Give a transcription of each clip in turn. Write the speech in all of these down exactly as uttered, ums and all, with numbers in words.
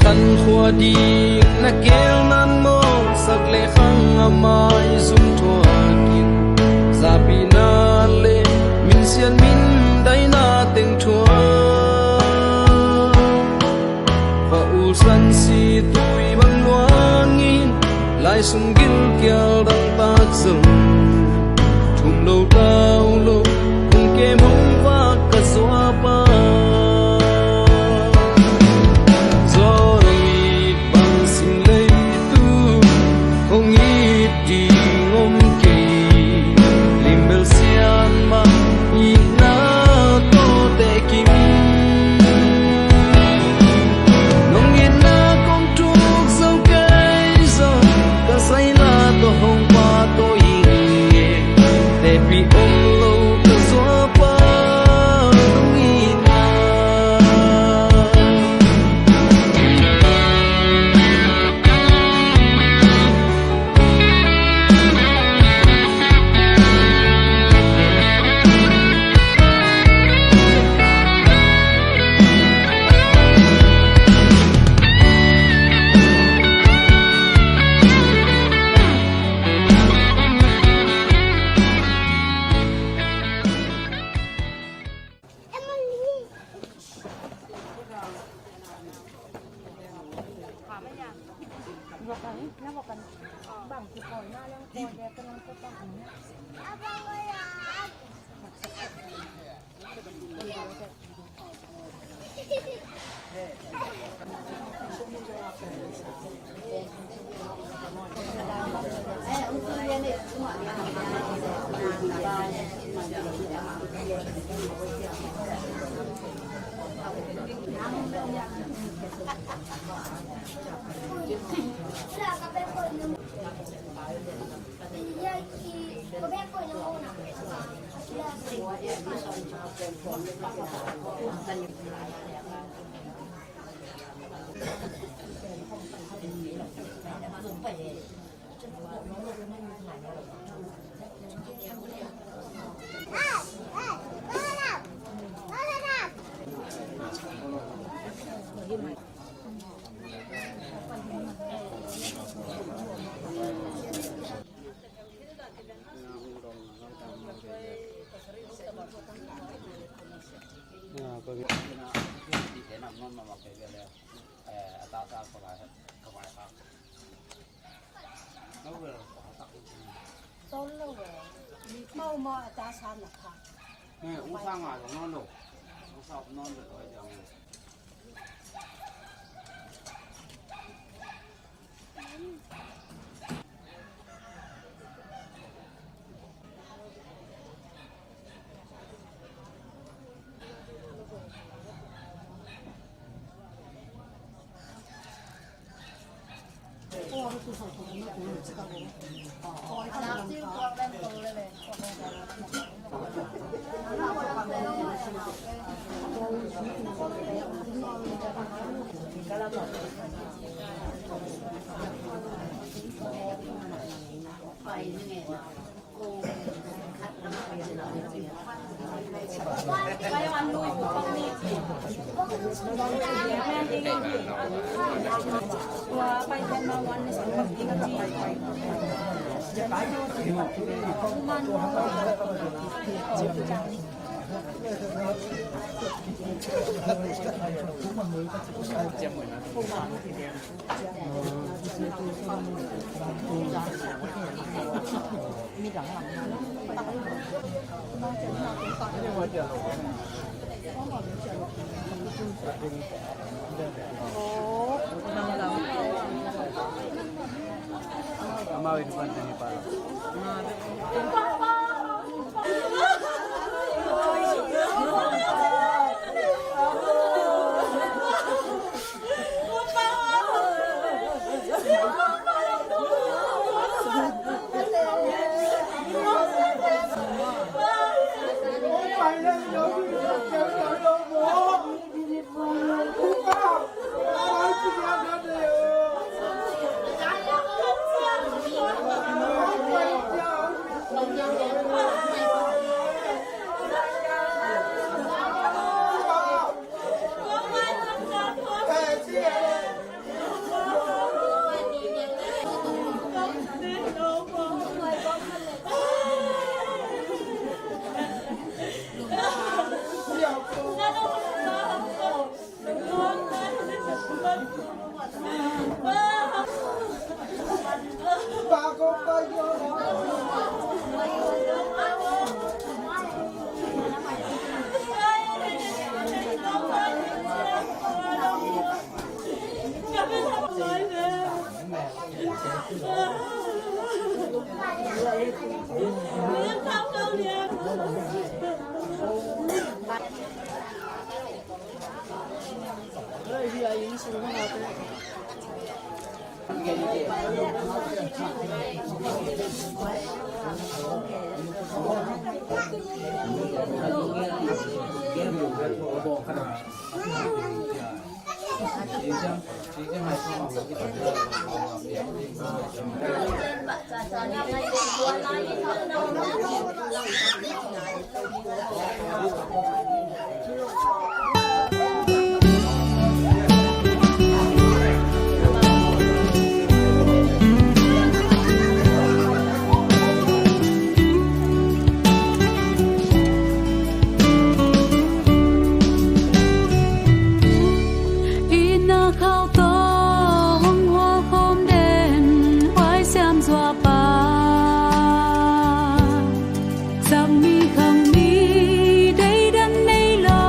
Khankhua ding na keel nan maw, sak le khang a mai zum thuakin, zapi na le minsiat mindaina teng thuak. Khua ul san si tui bang luangin, lai sung gilkial dang tak zong, thum lo tau lo, kung kem hong vak ka zuapa. Zaw it bang sin leitung, hong it ding om kei. Limbel sian mah itna tawh teh kim. Nong itna kong thuk zo kei zong, ka saina tawh hong pahtawi ing e. Tepih om lo ka zuapa nong itna. Itna khauh tawh hong hual khawm den, Huai Siam Zuak Pa. Sakmi khangmi deidan nei lo,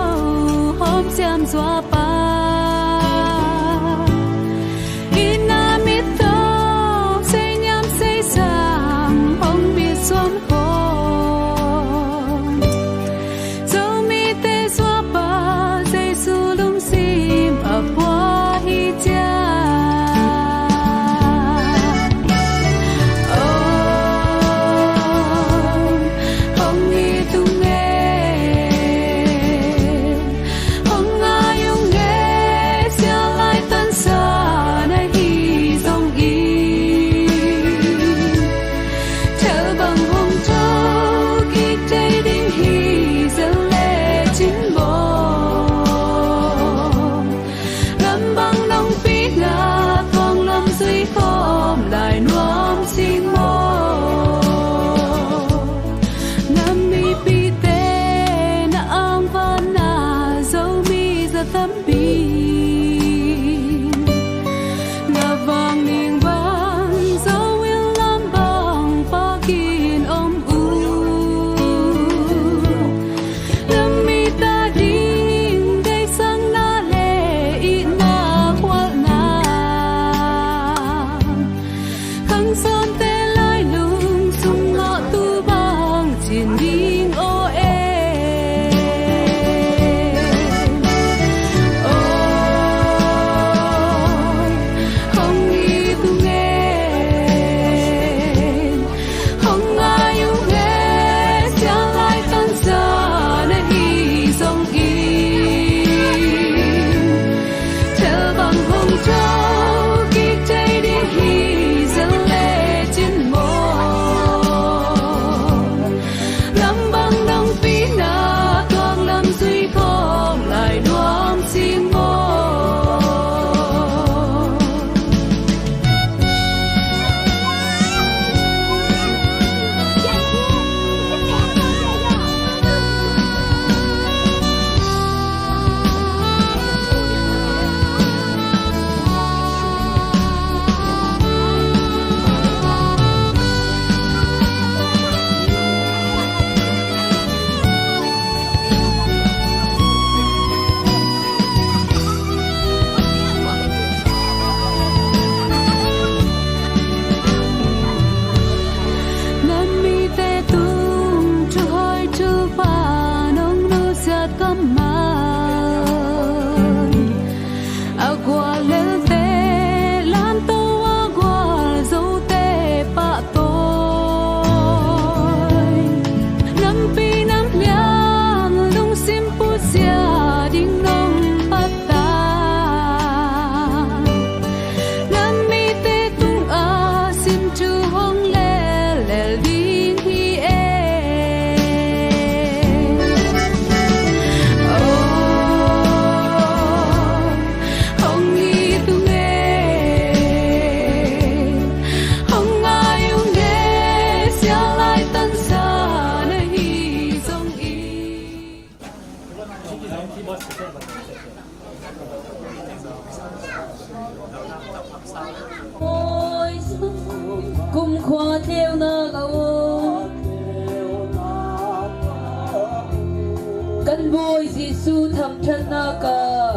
Bawi Jesu thamthatna ka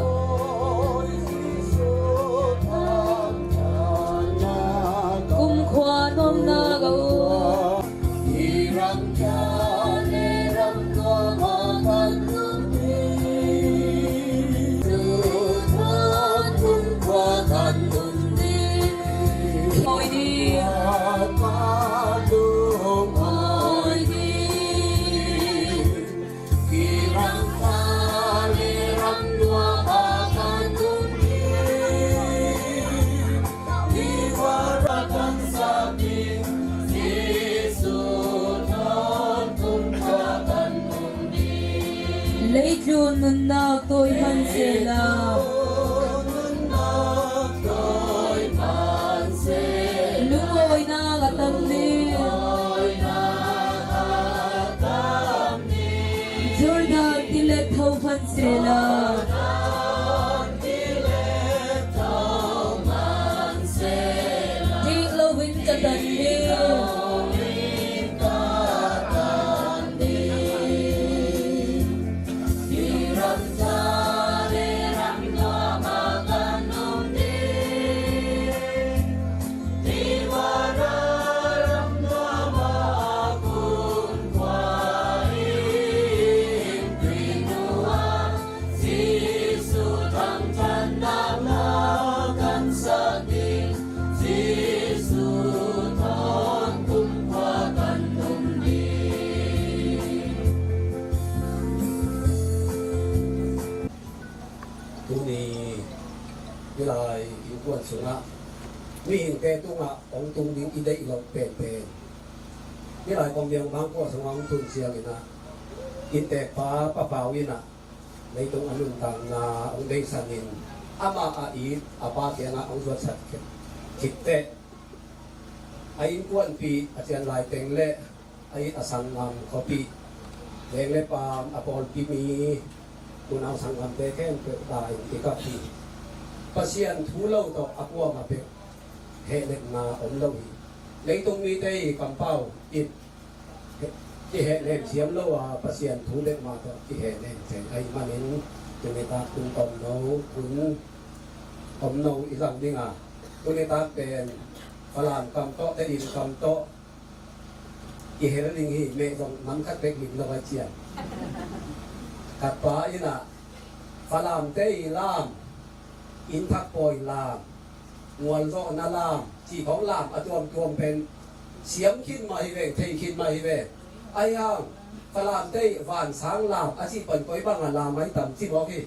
kumkhua nuamna ka u. Leitlun nunnak tawi hman sehla. Lungawinak a tam ni. Jordan ti le tho hman sehla. Dik loin ka tan ni. Tuni hih lai innkuan sungah mihingte tungah hong tung ding i deih loh penpen, hih lai kong biang bangkua sungah hong tun ciangin ah, inntekpa Pa Pau in ah leitung a nuntakna hong beisanin, amah a it a pa kiangah hong zuatsak khit teh, a innkuanpih a cian lai teng le a it a sanggam khuapih, leng le paam, a pawlpi mi, unau sanggamte khempeuh ta in i kap hi. Pasian thu lo tawh a kuamah peuh hehlemna om lo hi. Leitung mite i kampau in kihehnem siam lo a, Pasian thu bek mah tawh kihehnem thei ahih manin, tuni tak tun tomno, tun tomno i zang ding a, tuni tak pen Falam kam tawh, Tedim kam tawh i hel ding hi. Meh zong nam khat bek lim lo a cian. Khat pa in ah, Falamte i lam, inn thak pawi lam, ngualzawhna lam, cih khawng lam a tuamtuam pen siam khin mah hi ve, thei khin mah hi ve. Ahi hang, Falamte i vansang lam a cih pen koi bang a lam ahi tam ci mawk hi.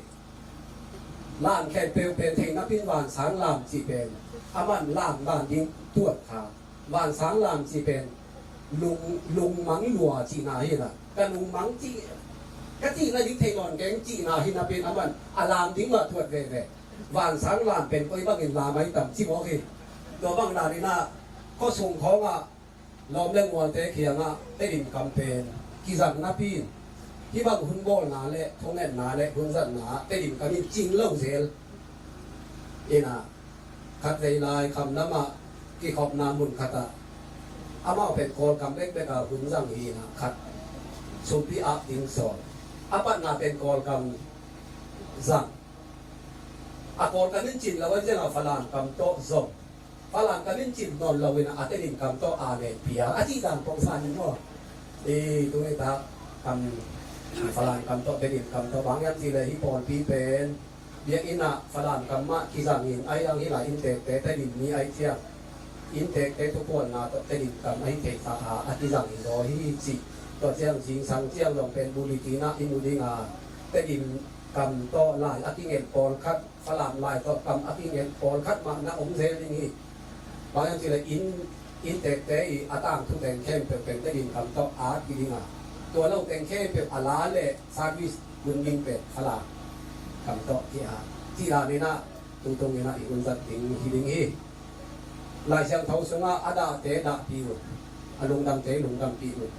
Lam khempeuh pen thei napi-in vansang lam cih pen, aman lam dan ding tuat kha. Vansang lam cih pen lung, lungmang lua cihna hi na. Ka lungmang cih, ka cihna ding thei nawn keng cihna hi napi-in aman a lam ding mah tuat veve. Vansang lam pen koi bangin lam ahi tam ci mawk hi. Tua bang dan in ah, khuasung khawngah lawm le ngualte kiangah Tedim kam pen kizang napi-in, hih bang hun bawlna le thungetna le hun zatna ah Tedim kam in cing lo zel. In ah, khatvei lai kham lamah kikhopna mun khatah, amau pen Kawlkam bekbek a hun zang hi in ah, khat sumpi ah ding sawn, a patna pen Kawlkam zang. A Kawlkam in cin lo a, ziangah Falam kam tawh zong, Falam kam in cin nawn lo in ah, a Tedim kam tawh a nen pia a cih dan pawng san in maw. I tu i ta kam, Falam kam tawh, Tedim kam tawh, bang hiam cih leh hih pawlpi pen biakinn ah Falam kam mah kizangin, ahi hang hih lai inntekte Tedim mi ahih ciang, inntekte thupuanna tawh Tedim kam ahi thei ta a, a kizang hi zaw hi cih. Tua ciang zingsang ciang zong pen bulletin ah i mu ding a, Tedim kam tawh lai a kingen pawlkhat, Falam lai tawh kam a kingen pawlkhat mah na om zel ding hi. Bang hiam cih leh inn, inntekte i a tangthu teng khempeuh pen Tedim kam tawh at hi ding a, tua lo teng khempeuh a la le service hun ding pen Falam kam tawh ki-at. Cih dan in ah, tungtung in ah i hun zat ding hi ding hi. Lai Siangtho sungah a dahte dahpih un, a lungdamte lungdampih un.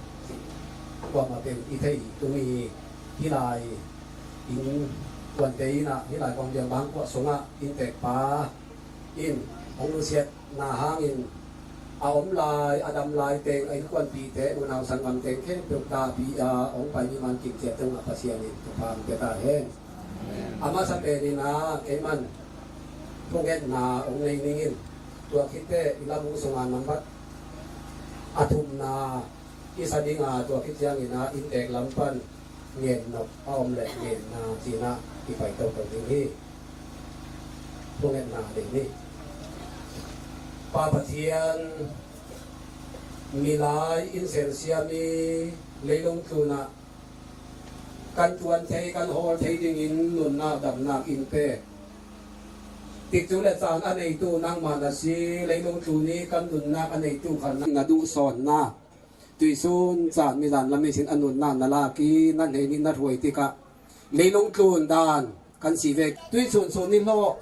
Kuamah pen i thei tung hi. Hih lai innkuante in ah, hih lai kong biang bangkuah sungah inntekpa in hong nusiatna hangin A om lai, a dam lai teng, a innkuanpihte, unau sanggam teng khempeuh tahpih a hong pai mi man kim ciat tungah Pasian in thupha hong pia ta hen. A masa pen in ah keiman thungetna hong nei ning in, tua khit teh i lam sungah nambat a thumna i sa ding a, tua khit ciangin ah inntek lam pan ngen nop a om leh ngenna ci-in ah i pai toto ding hi. Thungetna ding hi. Pa Pathian, milai in selsiam i leilung tlunah kan tuan thei, kan hawl thei dingin nunnak damnak in pe. Tikcu le caan a neitu nangmah na si, leilung tlun i kan nunnak a neitu khat na duhsawnna, tuisun caan mizan lam ihsin a nunnak na lak i na hneih nih na hruai tikah leilung tlun dan kan si ve. Tuisun sun i hlawh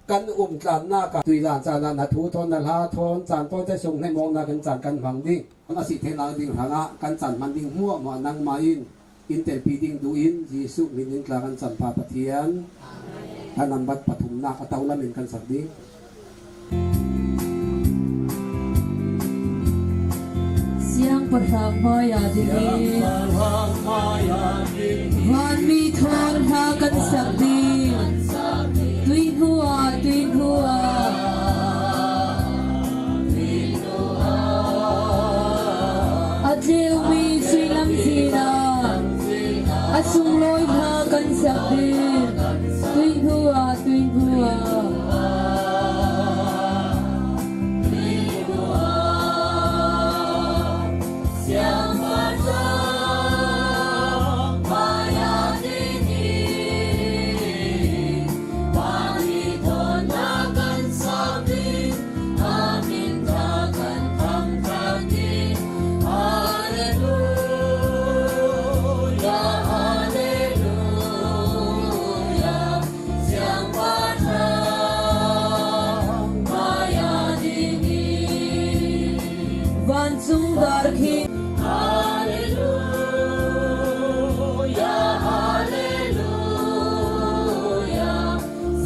kan um tlannak ah tuizan caan ah na thu thawn, na hla thawn, caan tawite sung hneih mawkna kan caan kan hmang ding, a sih theihna ding hrangah kan caan hman ding hmuahhmuah nangmah in in telpih ding duh in, Jesuh min in tla kan cam Pa Pathian. A nambat pathumnak a tau lamin kan sak ding. Siangpahrang mai-ah dingin, vanmi thawn hla kan sak ding. Tuihnu ah, tuihnu ah, a tleumi sui lamzin ah a sunglawi hla kan sak ding. Tuihnu ah, tuihnu ah. Vancung dar khi. Halleluia, halleluia.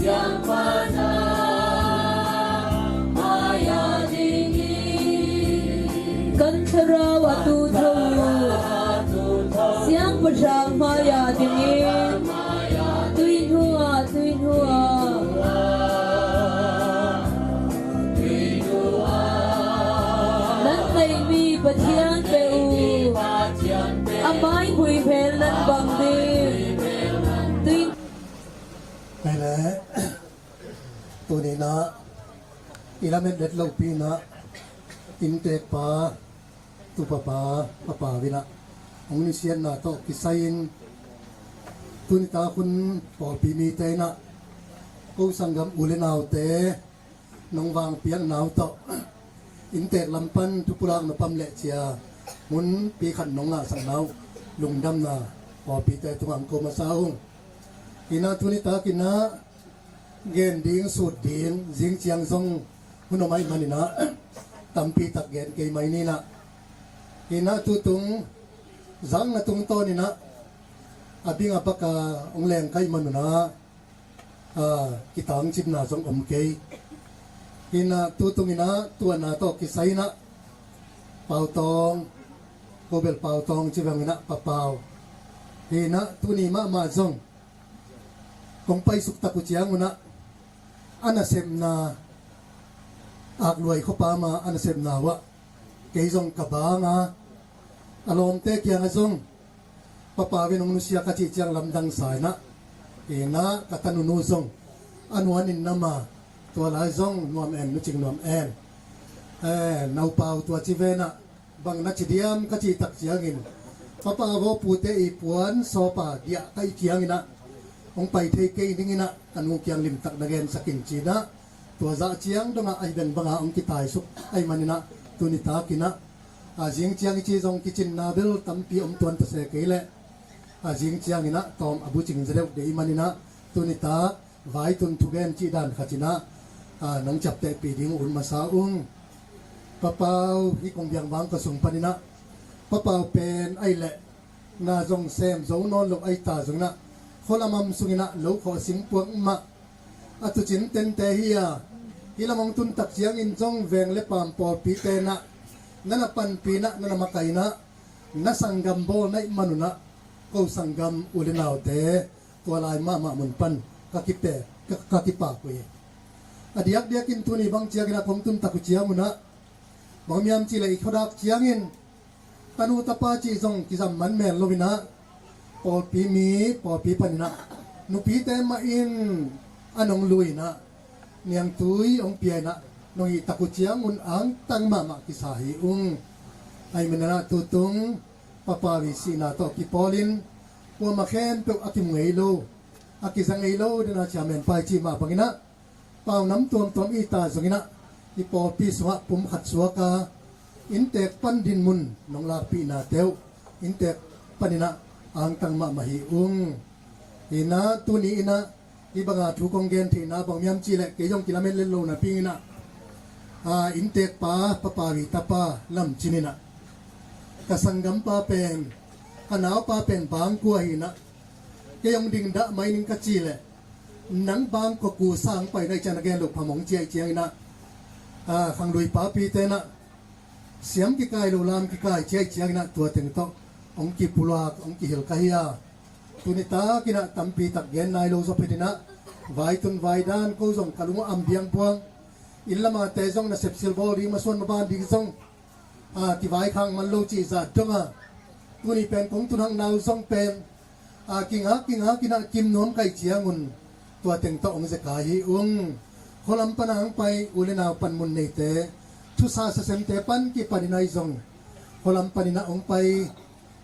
Siangpahrang mai-ah dingin, kan thlarau a tutho uh, Siangpahrang mai-ah dingin. Tuihnu ah, tuihnu ah, nan neihmi Pathian pe uh, a mai huihmel nan bang ding. Tuih. Hei le, tuni in ah i lamet let lopi in ah inntekpa, tupapa, papa in ah hong nusiatna tawh kisai-in tuni tak hun pawlpi mite in ah ko sanggam u le naute nong vangpiakna uh tawh inntek lam pan thupulak na pam leh cia munpi khat nong ngahsakna uh lungdamna pawlpite tungah hong ko masa ung. Hi in ah tuni tak in ah gen ding, sut ding, zing ciang zong hun om ahih manin ah tampi tak gen kei mai ni in ah. Hi in ah tutung zakna tungtawn in ah a bing a bak a hong leng ka hih man un ah, ah, kitangcipna zong om kei. Hi in ah tutung in ah tuahna tawh kisai in ah Pau Tawng, ko bel Pau Tawng ci vang in ah Pa Pau. Hi in ah tuni mahmah zong kong paisuk tak uh ciang un ah a nasepna, Akluai khuapa ma a nasepna uh ah kei zong ka bang a, a lawmte kiangah zong Pa Pau in hong nusia ka cih ciang lamdang sa in ah, hi in ah ka tanunu zong a nuan in nam a, tua lai zong nuam en, nu Cing nuam en. Eh, Nau Pau tua ci ve in ah, bang na ci diam ka cih tak ciangin, Pa Pau aw, pute i puan sawpa diah ka hih ciangin ah hong pai thei kei dingin ah ka nu kiang limtak na gensak in ci in ah, tua zah ciang dongah ahi dang banga hong kitaisuk ahih manin ah tuni tak in ah, a zing ciang i ci zong kicinna bel tampi om tuan ta se kei leh, a zing ciangin ah tawm a bucing zaw deuh dei manin ah tuni tak vaitun thugen cih dan khat in ah, a, nong ciaptehpih ding un masa ung. Pa Pau, hih kong biang vang ka sung panin ah, Pa Pau pen ahih leh na zong sem zo nawn lo ahi ta zongin ah, khualamam sungin ah lo khawh singpuak mah a tucin tente hi a, Hih lam hong tun tak ciangin zong veng le paam pawlpite in ah, na na panpih in ah, na na makaih in ah, na sanggam bawl na hih man un ah, ko sanggam u le naute, tua lai mahmah mun pan ka kipe, ka, ka kipak uh hi. A diakdiakin tuni bang ciangin ah kong tun tak uh ciang un ah, bang hiam cih leh i khuadak ciangin tanu tapa cih zong kizam man mel lo in ah, pawlpi mi, pawlpi panin ah, nupite mah in a nong lui in ah, niangtui hong pia in ah, nong hih tak uh ciang un angtang mahmah kisa hi ung. Ahih manin ah tutung Papa Wi sihna tawh kipawlin, kuamah khempeuh a kimu ngei lo, a kiza ngei lo, dena chairman pa i cih mah bangin ah, pau nam tuamtuam i ta zongin ah, i pawlpi sungah pum khat suak a, inntek pan dinmun nong lakpihnate uh, inntek panin ah angtang mahmah hi ung. Hi in ah tuni in ah, hih banga thu kong gen theihna bang hiam cih leh, kei zong kilamen let lo napi-in ah, a, inntek pa, Papa Wi tapa Lam Cin in ah, ka sanggam pa pen, ka nau pa pen bangkua hi in ah, kei hong ding dah mai ning ka cih leh, nang bangkua kusa hong pai na hih ciang a gen loh phamawh hong ciah ciangin ah, a, khanglui papite in ah, siam kikai lo, lam kikai ciah ciangin ah, tua teng tawh hong kipulak, hong kihilh ka hi a. Tuni takin ah tampi tak gen nai lo zaw phet in ah, vai tun vai dan ko zong ka lung ah am biangbuang. Inn lamate zong nasep silbawl ding, masuan maban ding zong, a, kivaikhak man lo cih zah dong a, tuni pen kong tun hang nau zong pen, a, kingak kingak in ah kim nuam ka hih ciangun, tua teng tawh hong zekai hi ung. Khualam pan a hong pai u le nau panmun neite, thusa sasemte pan kipan in ahi zong, khualam panin ah hong pai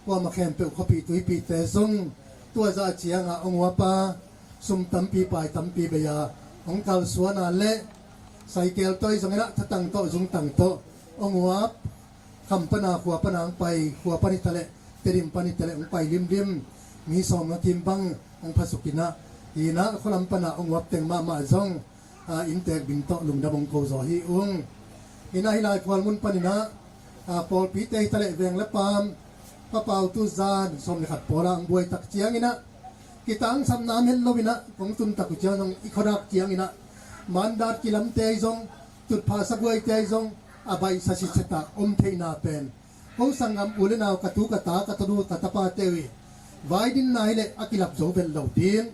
kuamah khempeuh khuapih tuipihte zong, tua zah ciangah hong uap a, sum tampi pai tampi bei a hong kalsuan a leh, saikel tawh ahi zongin ah thatang tawh, zungtang tawh hong uap. Kham pan a khua pan a hong pai, khua pan hi ta leh, Tedim pan hi ta leh hong pai limlim, mi sawm nga kim bang hong phasuk in ah, hi in ah khualam pan a hong uap teng mahmah zong, a, inntek bing tawh lungdam hong ko zaw hi ung. Hi in ah hih lai khualmun panin ah, a, pawlpite hi ta leh veng le paam, Papau tu zan sawm le khat pawl a hong buai tak ciangin ah, kitangsapna om het lo in ah, kong tun tak uh ciang zong i khuadak ciangin ah, mandat kilamte ahi zong, tutphah sabuaite ahi zong, a baihsa sitset a om theihna pen, ko sanggam u le nau, ka tu ka ta, ka tanu ka tapate uh hi, vai dinna hi leh a kilap zo vet lo ding.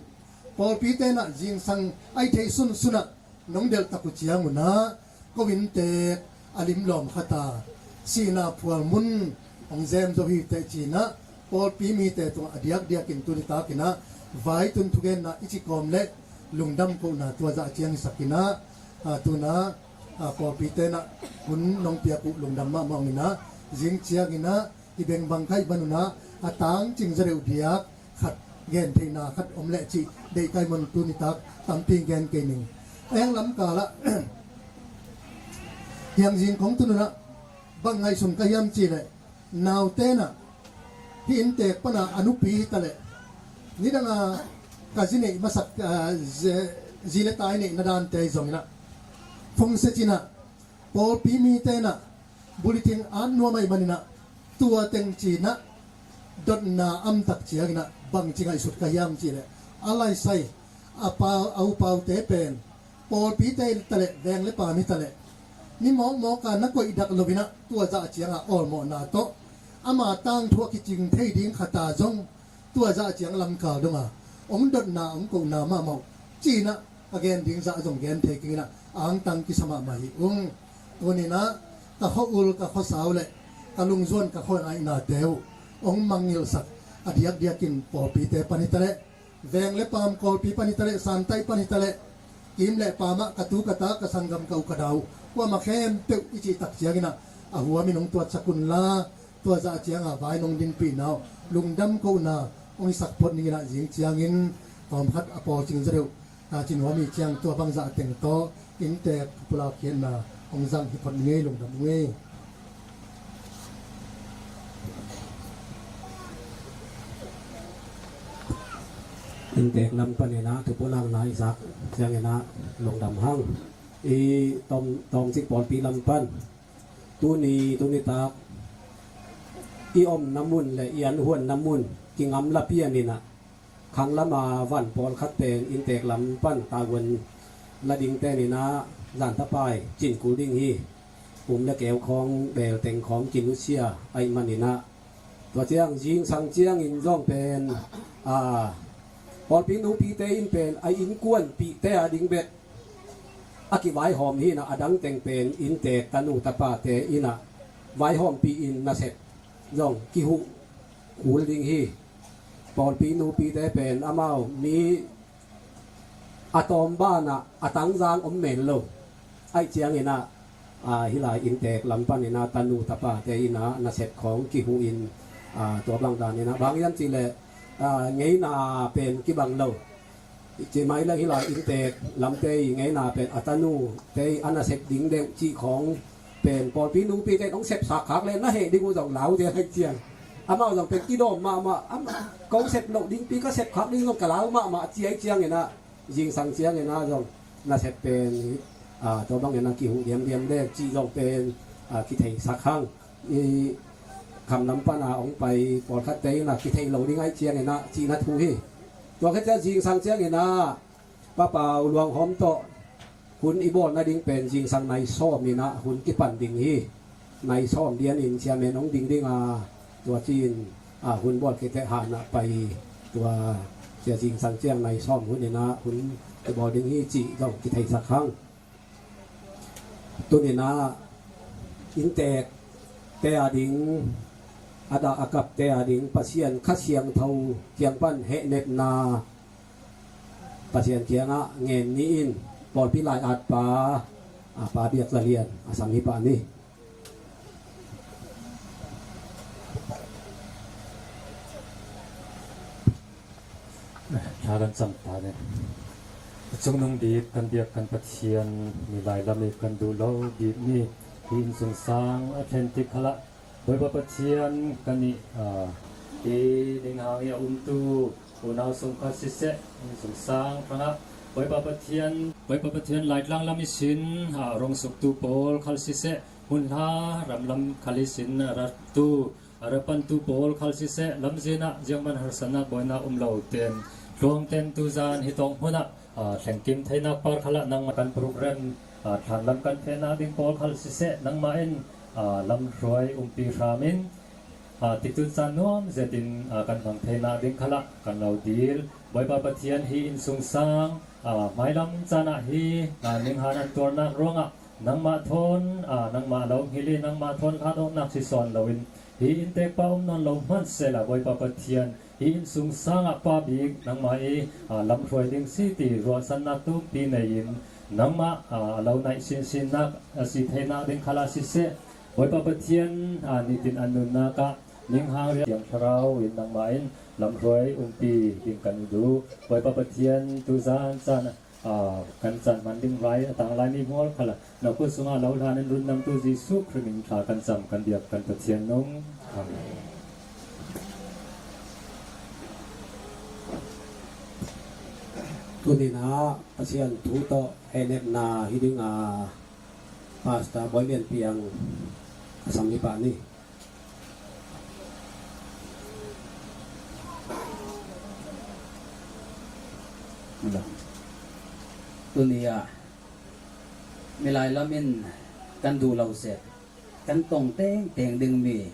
Pawlpite in ah zingsang a hih theih sunsun ah nong delhtak uh ciangun ah, ko inntek a limlawm khat a, sihna phual mun hong zem zo hi teh ci in ah, pawlpi mite tungah a diakdiakin tuni takin ah, vai tun thugenna i ci kawm leh lungdam kohna tua zah ciang hisak in ah, a, tun ah, a, pawlpite in ah hun nong piak uh lungdam mahmah ung in ah, zing ciangin ah, i beng bang kha ahih man un ah, a tangcing zaw deuh diak khat, gen theihna khat om leh cih deih ka hih man un tuni tak tampi gen kei ning. A heng lam kal ah, hiangzing kong tun un ah, bang ngaihsun ka hiam cih leh, naute in ah, hih inntek pan a a nupi hi ta leh, nidang a ka zi neih masak, a, zi, zi le ta i neihna dante ahi zongin ah, phungse cin ah, pawlpi mite in ah, bulletin at nuam ahih manin ah, tua teng ci in ah, dotna om tak ciangin ah, bangci ngaihsut ka hiam cih leh, a laisai, a pau, a upaute pen, pawlpite hi ta leh, veng le paam hi ta leh, mi mawkmawk a na koih dak lo in ah, tua zah ciang a awlmawhna tawh, ama tangthu a kicing thei ding khat a zong, tua zah ciang lamkal dong a hong dotna, hong kohna mahmah uh, ci in ah, a gen ding zah zong gen thei keng in ah, angtang kisa mahmah hi ung. Tuni in ah, ka khua-ul, ka khuasau leh ka lungzuan, ka khuangainate uh hong mangngilhsak, a diakdiakin pawlpite pan hi ta leh, veng le paam, Kawlpi pan hi ta leh, Santaih pan hi ta leh, kiim le paam ah, ka tu ka ta, ka sanggam, ka u ka nau, kuamah khempeuh i cih tak ciangin ah, a huamin hong tuatsak un la, tua zah ciang a vai nong dinpihna uh lungdam kohna hong hisak phot ning in ah, zing ciangin tawmkhat a pawlcing zaw deuh, a, ci nuam hi ciang, tua bang zah teng tawh inntek pulak khiatna hong zang hi phot ning ei, lungdam ung ei. Inntek lam panin ah thu pulakna i zak ciangin ah lungdam hang. I tawm, tawmcik pawlpi lam pan, tuni, tuni tak i omna mun le i an huanna mun kingamla pian in ah, khanglam a van pawlkhat pen inntek lam pan tavuan la dingte in ah, Zan tapai cin kul ding hi. Um le keu khawng bel teng khawng kinusia ahih manin ah, tua ciang zingsang ciangin zong pen, a, pawlpi nupite in pen a innkuanpihte a ding bek a kivaihawm hi in ah, a dang teng pen inntek tanu tapate in ah vaihawmpih in nasep zong kihuh kul ding hi. Pawlpi nupite pen amau mi a tawm banah a tangzang om men lo. Ahih ciangin ah, a, hih lai inntek lam panin ah tanu tapate in ah nasep khawng kihuh in, a, tua bang danin ah, bang hiam cih leh, a, ngeina pen kibang lo. Cih mah leh hih lai inntek lamte i ngeina pen a tanute i a nasep ding deuh cih khawng pen pawlpi nupite in hong sepsak khak leh na heh ding uh zong lau zel ahih ciang, amau zong pen kidawm mahmah, am, kong sep loh dingpi, ka sep khak ding zong ka lau mahmah ci ahih ciangin ah, zingsang ciangin ah zong nasep pen, a, tua bangin ah kihuh diamdiam deuh cih zong pen, a, kitheisak hang. I kham lam pan a hong pai pawlkhatte in ah kithei lo ding ahih ciangin ah cihna thu hi. Tua khit ciang zingsang ciangin ah Pa Pau Luang Hawm tawh hun i bawl nading pen zingsang nai sawm in ah hun kipan ding hi. Nai sawm lianin chairman hong ding ding a, tua ci-in, a, hun bawl khit teh han ah pai, tua cia zingsang ciang nai sawm hun in ah hun i bawl ding hi cih zong kitheisak hang. Tuni-in ah inntekte a ding, a dah a kapte a ding Pasian Kha Siangtho kiang pan hehnepna Pasian kiangah ngen ni in, pawlpi lai-atpa, a, Pa Biak Za Lian a sam hi pah ni. Tha kan cam ta ni. A cungnung bik kan biak kan Pathian, mi lai lam i kan duh lo bik ni, hih innsungsang a thlen tik khalah Bawipa Pathian kan i, a, i ning hang i a umtu unau sung khat siseh, innsungsang hrangah Bawipa Pathian, Bawipa Pathian Laitlang lam i sin, a, rong suktu pawl khal siseh, hun hla ram lam khal i sin a rattu, a rapantu pawl khal siseh, lamzinah ziangman harsatna buaina um lo ten, tluang ten tuzan hi tawng hunah, a, thlengkim theinak par khalah nangmah kan program, a, thlan lam kan fehnak ding pawl khal siseh, nangmah in, a, lamhruai umpi hramin, a, tikcun san nuam zetin, a, kan hmang theinak ding khalah kan lo dil. Bawipa Pathian, hih innsungsang, a, hmailam canah hi, a, ninghan an tuarnak ruangah nangmah thawn, a, nangmah lo hngil i nangmah thawn khat awknak si sawn loin, hih inntekpa um nawn lo hman sehla Bawipa Pathian, hih innsungsangah pa bik nangmah i, a, lamhruai ding si ti ruahsannak tumpi nei-in nangmah, a, lo naih sinsinnak a si theinak ding khalah siseh, Bawipa Pathian, a, nitin an nunnak ah ninghang riat Thiang Thlarau in nangmah in lamhruai umpi ding kan duh. Bawipa Pathian, tuzan can, a, kan can man ding lai a tang lai ni mual khalah na khut sungah lo hlanin rundamtu Jesuh Khrih min thla kan cam kan biak kan Pathian nung. Amen. Tuni-in ah Pasian thu tawh hehnepna hi ding a, Pastor Bawi Lian Piang a sam hi pah ni. Tuni-ah milai lam in kan duh lo seh, kan tong tengteng ding mi,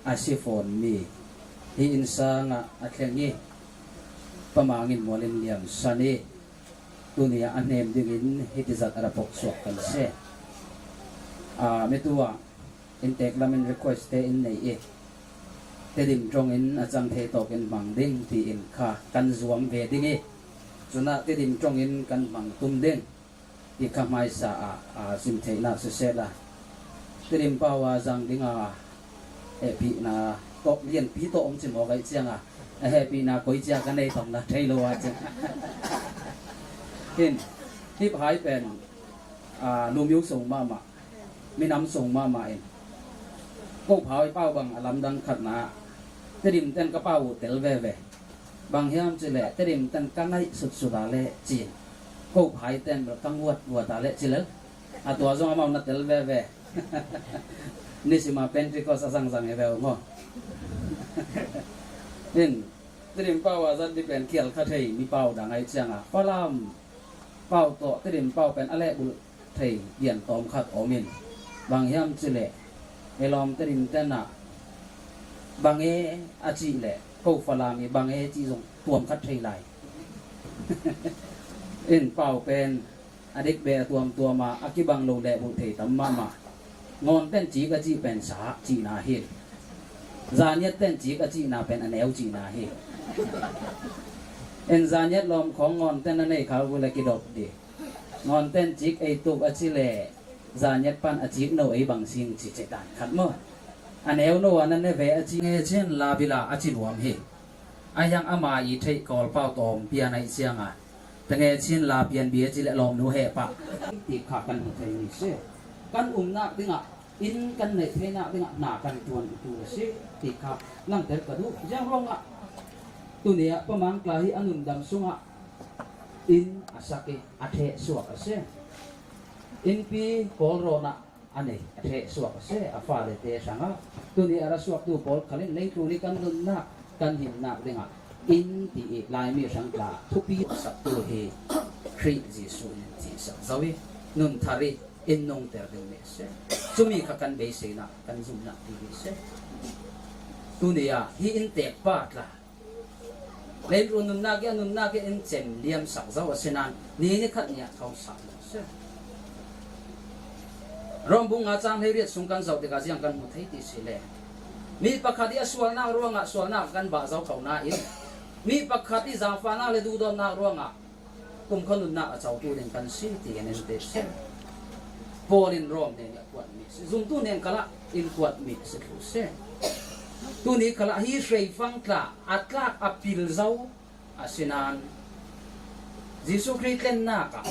a si fawn mi, hih innsang ah a thleng i Pa Mang In Mual in niamsan i, tuni-ah a hnem dingin hih tizat a ra phok suak kan si. A, mitu ah inntek lam in request te in nei i, Tedim ṭawng in a cang thei tawk in hmang ding tiin kha kan zuam ve ding i, cunah Tedim ṭawng in kan hmang tum ding i kha hmaisa ah, a, sim theihnak siseh la. Tedim pau a zang ding a hehpihna tawh lianpi tawh om cimawk ahih ciang a, a hehpihna koi cia ka nei tawkna thei lo ah cin. Hin, hih hai pen, a, lumio sung mahmah, minam sung mahmah in, ko phau i pau bang a lamdang khatna ah Tedim ten ka pau uh tel veve. Bang hiam cih leh Tedim ten ka ngaih sutsut a leh cin, ko phai ten bel ka nguat nguat a leh ci lel. A tua zong amau na tel veve. Nisima Pentecost a zangzang e ve uh maw. In, Tedim pau a zat dih pen khial kha thei mi pau dang ahih ciang a, Falam pau tawh Tedim pau pen a lehbulh thei lian tawm khat om in, bang hiam cih leh, i lawmte din tenah bang e a cih leh, ko Falam i bang e cih zong tuam khat thei lai. In pau pen a dik beh a tuamtuam a, a kibang lo leh bulh thei tam mahmah. Ngawnten cik a cih pen sa cihna hi. Zaniatten cik a cihna pen a neu cihna hi. En Zaniat lawm khawng ngawnten a nei khak uh leh kidop dih. Ngawnten cik ei tuk a cih leh Zaniat pan a cik no ei bang sing ci cih dan khat maw. A neu no a na ne ve a cih nge cin la bila a ci nuam hi. A hiang ama i theih Kawlpau tawm pian aih cianga, tenge chin la pian bia ci leh lawmnu heh pah. Ti kha kan hmu thei ni se. Kan umnak dingah, inn kan neih theinak dingah na kan tuan uh tu a si. Ti kha langtel ka duh. Ziang ruangah tuni-ah Pa Mangkla hi a nundam sungah inn a sak i a theh suak a si. Innpi Kawlrawnah a nei, a theh suak a si, a falete hrangah. Tuni a ra suaktu pawl khalin leitlun i kan nunnak, kan himnak dingah inn ti i Laimi hrang tla thupi saktu hi. Khrih Jesuh in cihsak zo i, nunthar i, in nungter ding ni a si. Cumi kha kan beiseinak, kan zumnak ti hi a si. Tuni a hi inntek pa tla Leitlun nunnak i a nunnak i in cem liamsak zo a si nan, ni ni khat ni a tho sak lo a si. Rom bung nga cang hleiriat sung kan zoh tikah ziang kan hmu thei ti si le, mi pakhat i a sualnak ruangah sualnak kan bah zo kho na in, mi pakhat i zangfahnak le duhdawtnak ruangah kumkhua nunnak a cotu ding kan si ti kan en te si. Paul in Rom hnen i a kuat mi si, zumtu hnen kalah in kuat mi si thu si. Tuni kalah hi hreifang tla a tlak a pil zo a si nan, Jesuh Khrih tlennak ah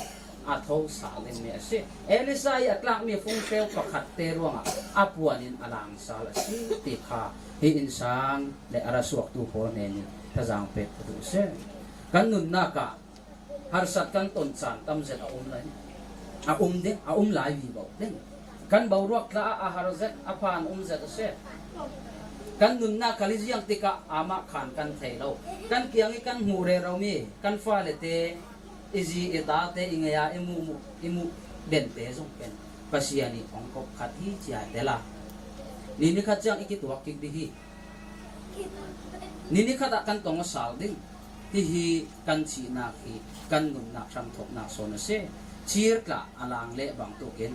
a tho sal ding mi a si. Elisa i a tlak mi fungfeu pakhatte ruangah a puan in a langsal a si ti kha hi innsang le a ra suaktu pawl hnen in thazang pek ka duh si. Kan nunnak ah harsat kan ton caan tam zet a um lai. A um ding, a um lai vivo ding. Kan boruak tla ah a har zet, a phan um zet a si. Kan nunnak kal i ziang tikah amah khan kan thei lo. Kan kiang i kan hmuh rero mi, kan falete, i zi i tate, i ngei a i muh, i muh dente zong pen Pasian i hong kop khat hi ci a tel a, ni ni khat ciang i kituak kik ding hi. Ni ni khat ah kan tong a sal ding. Hihi kan thihnak hi, kan nunnak hramthoknak sawn a si. Cir tla a lang leh bangtuk in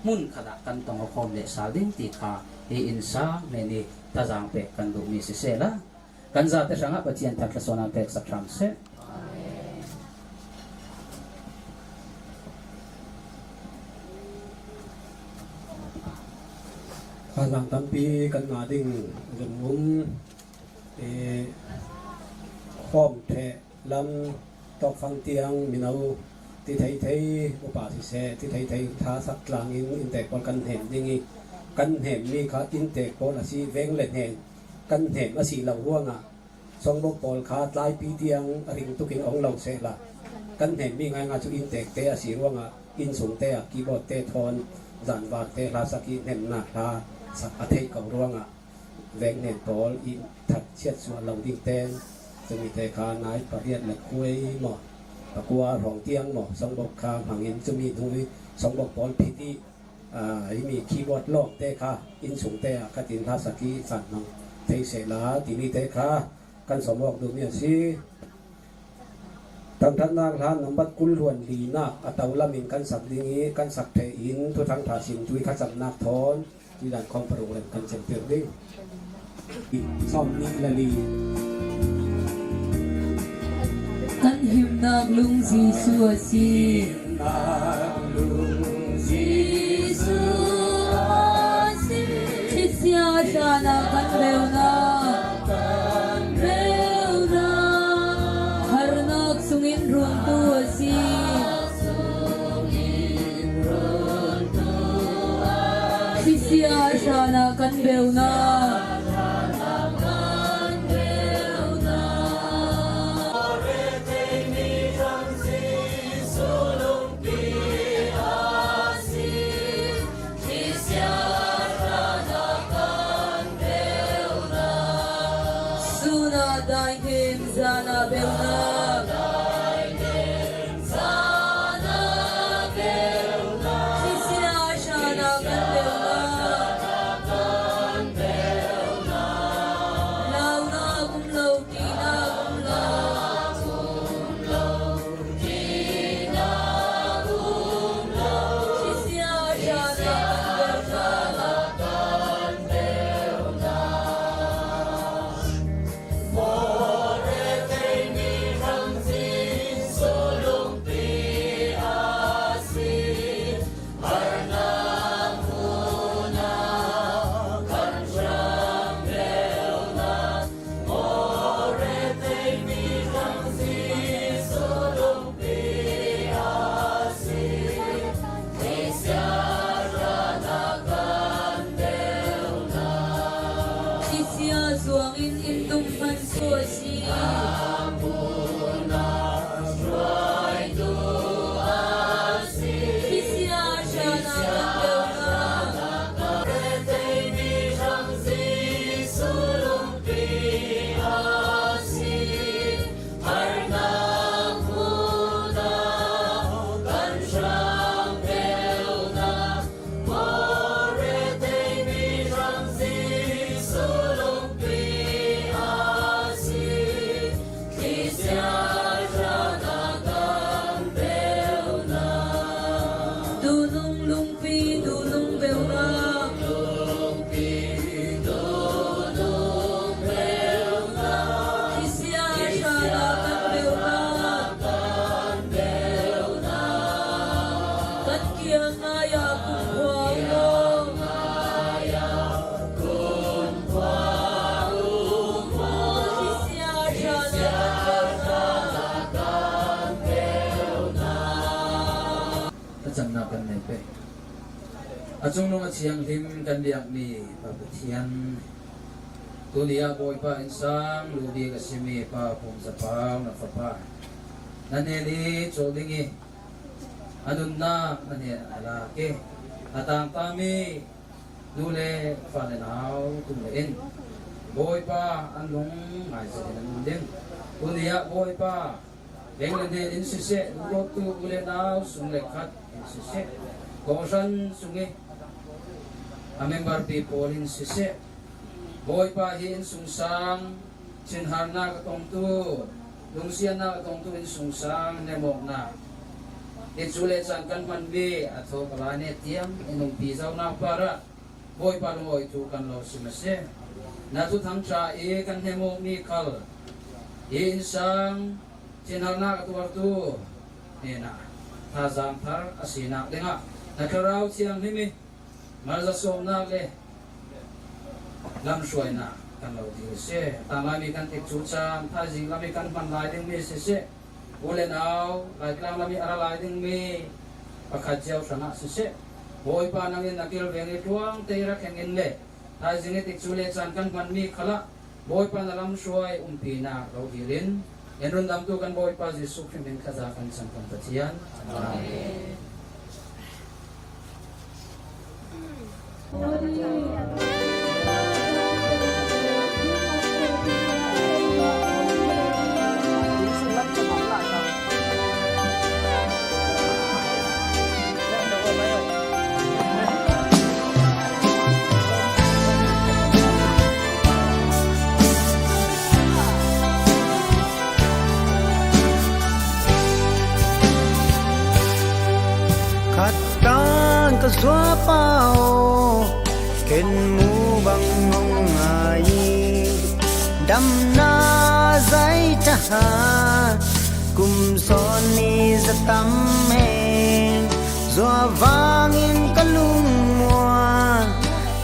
hmun khat ah kan tong a khawm leh sal ding ti kha hi innsang hnen i thazang pek kan duh mi siseh la, kan zate hrangah Pathian thangthat sawn a peksak hram seh. Kha zang tampi kan ngah ding zumum, eh, khawm theh lam tawkfang tiang mino ti thei thei upa siseh, ti thei thei thasak tlangin inntek pawl kan hnem ding i, kan hnem mi kha inntek pawl a si, veng le hnen kan hnem a si lo ruangah, songbok pawl kha tlaipi tiang a ring tukin a hong lo seh la. Kan hnem mi ngaingai cu inntekte a si ruangah, innsungte ah keyboardte thawn zanvakte hlasak i hnemnak hla sak a theih ko ruangah, veng hnen pawl i that chiat suah lo ding ten, cumite kha nai pariat le khuai maw, pakua hrawng tiang maw, songbok kha hmangin cumi hnu i songbok pawl phit i, aa, himi keyboard lawngte kha innsungte ah khatin hlasak i san hmang thei seh la, timite kha kan sawm awk duhmi a si. Thangthatnak hla nambat kul hluan linak a to lamin kan sak ding i, kan sak theh in thuthang thasim tui kha camnak thawn, tui dan khawng paruk lem kan cemtir ding. Sawm nih le li. Kan himnak lung Jesuh a si. Jesuh a si. Khisia hranah kan beunak. Harnak sungin runtu a si. Khisia hranah kan beunak. Sun ah daihnem, zan ah beunak. Lungpi dunung beuh la. Kisia shala kan beuh la. Kan kiang ngai-ah kumkhua uh law. Kisia shala kan beuh la. A canna kan nei pei. A cungnung a thianghlim kan biakmi Pa Pathian, tuni-ah Bawipa innsang luhbik a simi Pa Phung Za Pau na fapa na hnen i cawh ding i a nunnak na hnen a lak i a tangtangmi nu le fa le nau tung le in Bawipa an lung ngaizat in an um ding. Tuni-ah Bawipa, beng le hnen in siseh, lungdawttu u le nau sung le khat in siseh, kawhhran sung i a memberpi pawl in siseh, Bawipa hi innsung sang thinharnak a tongtu, lungsiatnak a tongtu innsung sang nemawkna, i cu le caan kan hmanmi a thawk a lai ne tiang i nungpi zohnak parah Bawipa lungawi thu kan lo sim a si. Na thuthang ṭha i kan hnemawkmi khal i innsang thinharnak a tuartu hnenah thazaang thar a sinak dingah na Thlarau Thianghlim i malzasawmnak le lamhruainak kan lo dil a si. Tanglaimi kan tikcu caan thaizing lam i kan hman lai dingmi siseh, u le nau, Laitlang lam i a ra lai dingmi pakhat ziau hrangah siseh, Bawipa nangin na kilveng i tluang tei ra kheng in le thaizing i tikcu le caan kan hmanmi khalah Bawipa na lamhruai umpinak lo dil in, en rundamtu kan Bawipa Jesuh Khrih min khaza kan cang kan Pathian. Amen. Khat tan ka zuapa aw, ken mu bang hong ngai i, damna zai thahat kum sawm nih za tam e. Zuavangin ka lungmuang,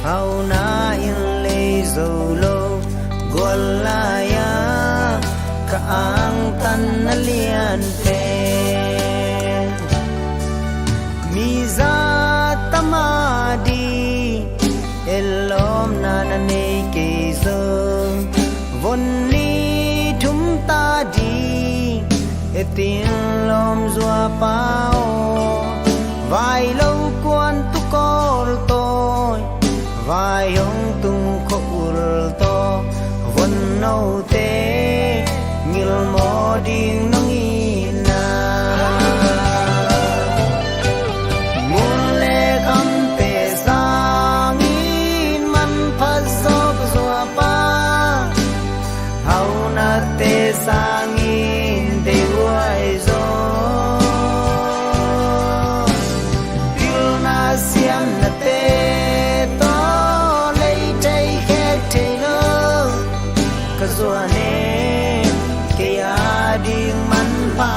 hauhna in lei zo lo, gual lai-ah ka angtan na lian pen. Mi zat tam a ding, et lawmna na nei kei zo. Von ni thum ta ding, et in lawm zuapa aw. Vai lo kuan tu kawl tawi, vai hong tung khua ul tawh, von note ngilmaw ding nong itna. Mun le kamte sangin manpha zawk zuapa, haunate sangin deihhuai zaw. Pilna siamnate tawh lei thei khek thei lo ka zuan e, kei a ding manpha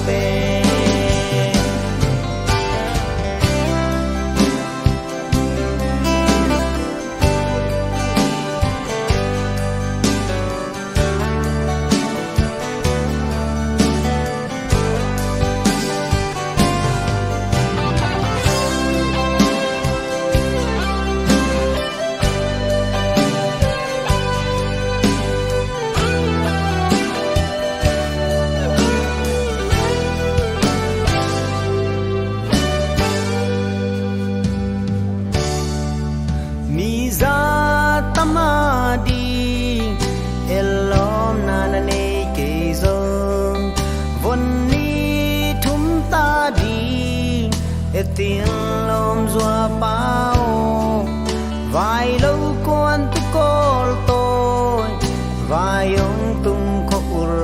pen. Mi zat tam a ding, et lawmna na nei kei zo. Von ni thum ta ding, et in lawm zuapa aw. Vai lo kuan tu kawl tawi, vai hong tung khua ul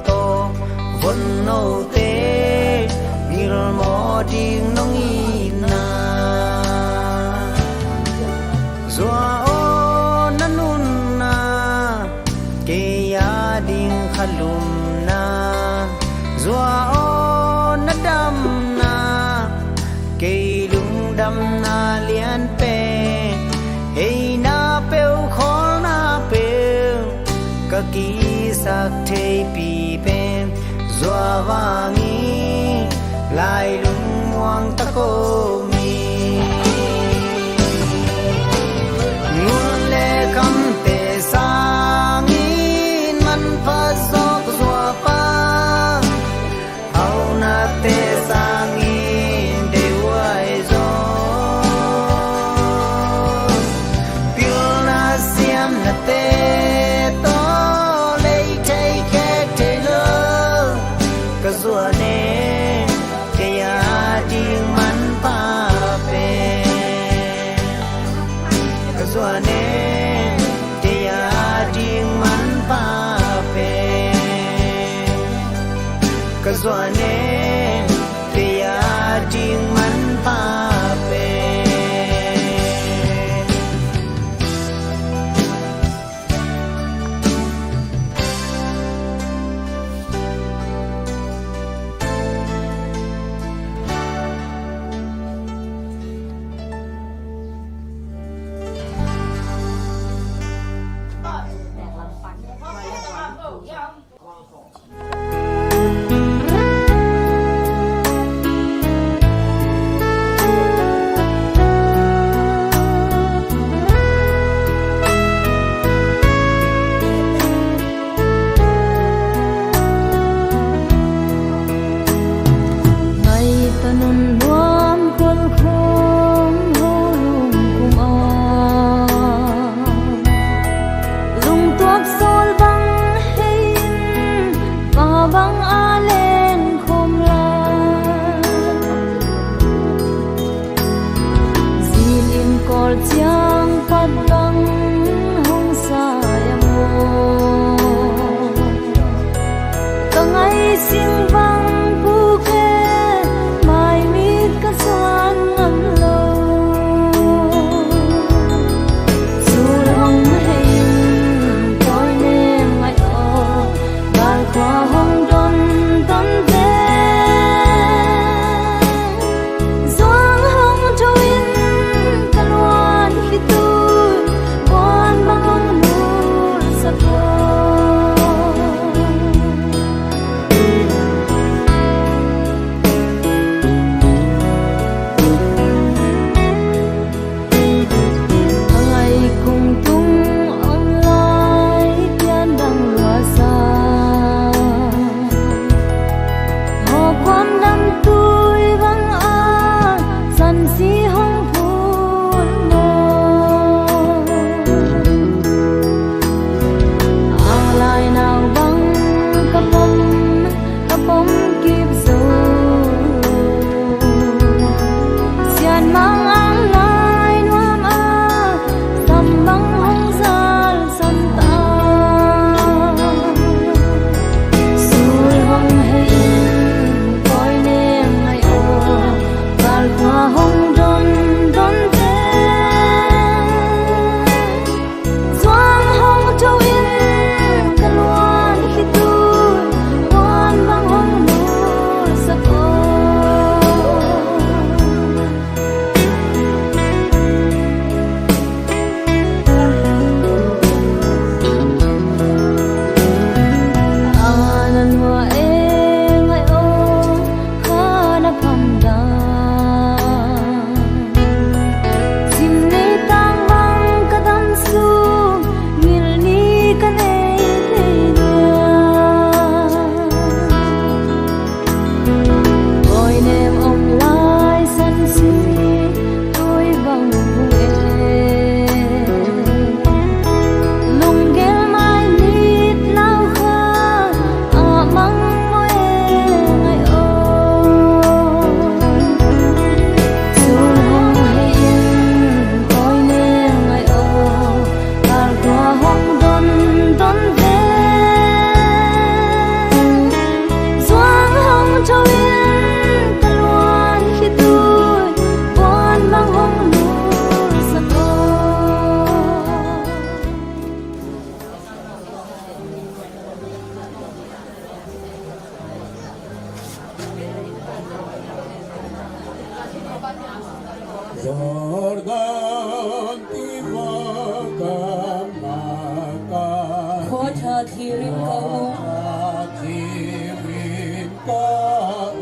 tawh, von note ngilmaw ding nong itna. na lian pen, heina peuh khawlna peuh ka kisak theipi pen, zua vangin lai lungmuang ta ko mi. Ngun le kamte sangin manpha zawk zua pa, haunate sangin deuhuai zaw, pilna siamnate tawh lei thei khek thei lo, ka zuan e, kei a ding manpha pen. Ka zuan e, kei a ding manpha pen. Ka zuan e, kei a ding manpha pen. Ngaihta nunnuam kholkhum ho lungkum a, lungtuak sawl bang hei in, pa bang a leng khawm lai. Zin in Kawl ciang pat bang hong sai a maw? Ka ngaih sing bang puk e, maimit ka zuan ngam lo. Zul hong hei in, tawi nem ngaih aw, galkhua hong don don ve. Zuang hong tho in ka luan khit uh, puan bang hong nulsak aw. Jordan tiva ka maka. Khua ṭha thlir in ka um. Khua ṭha thlir in ka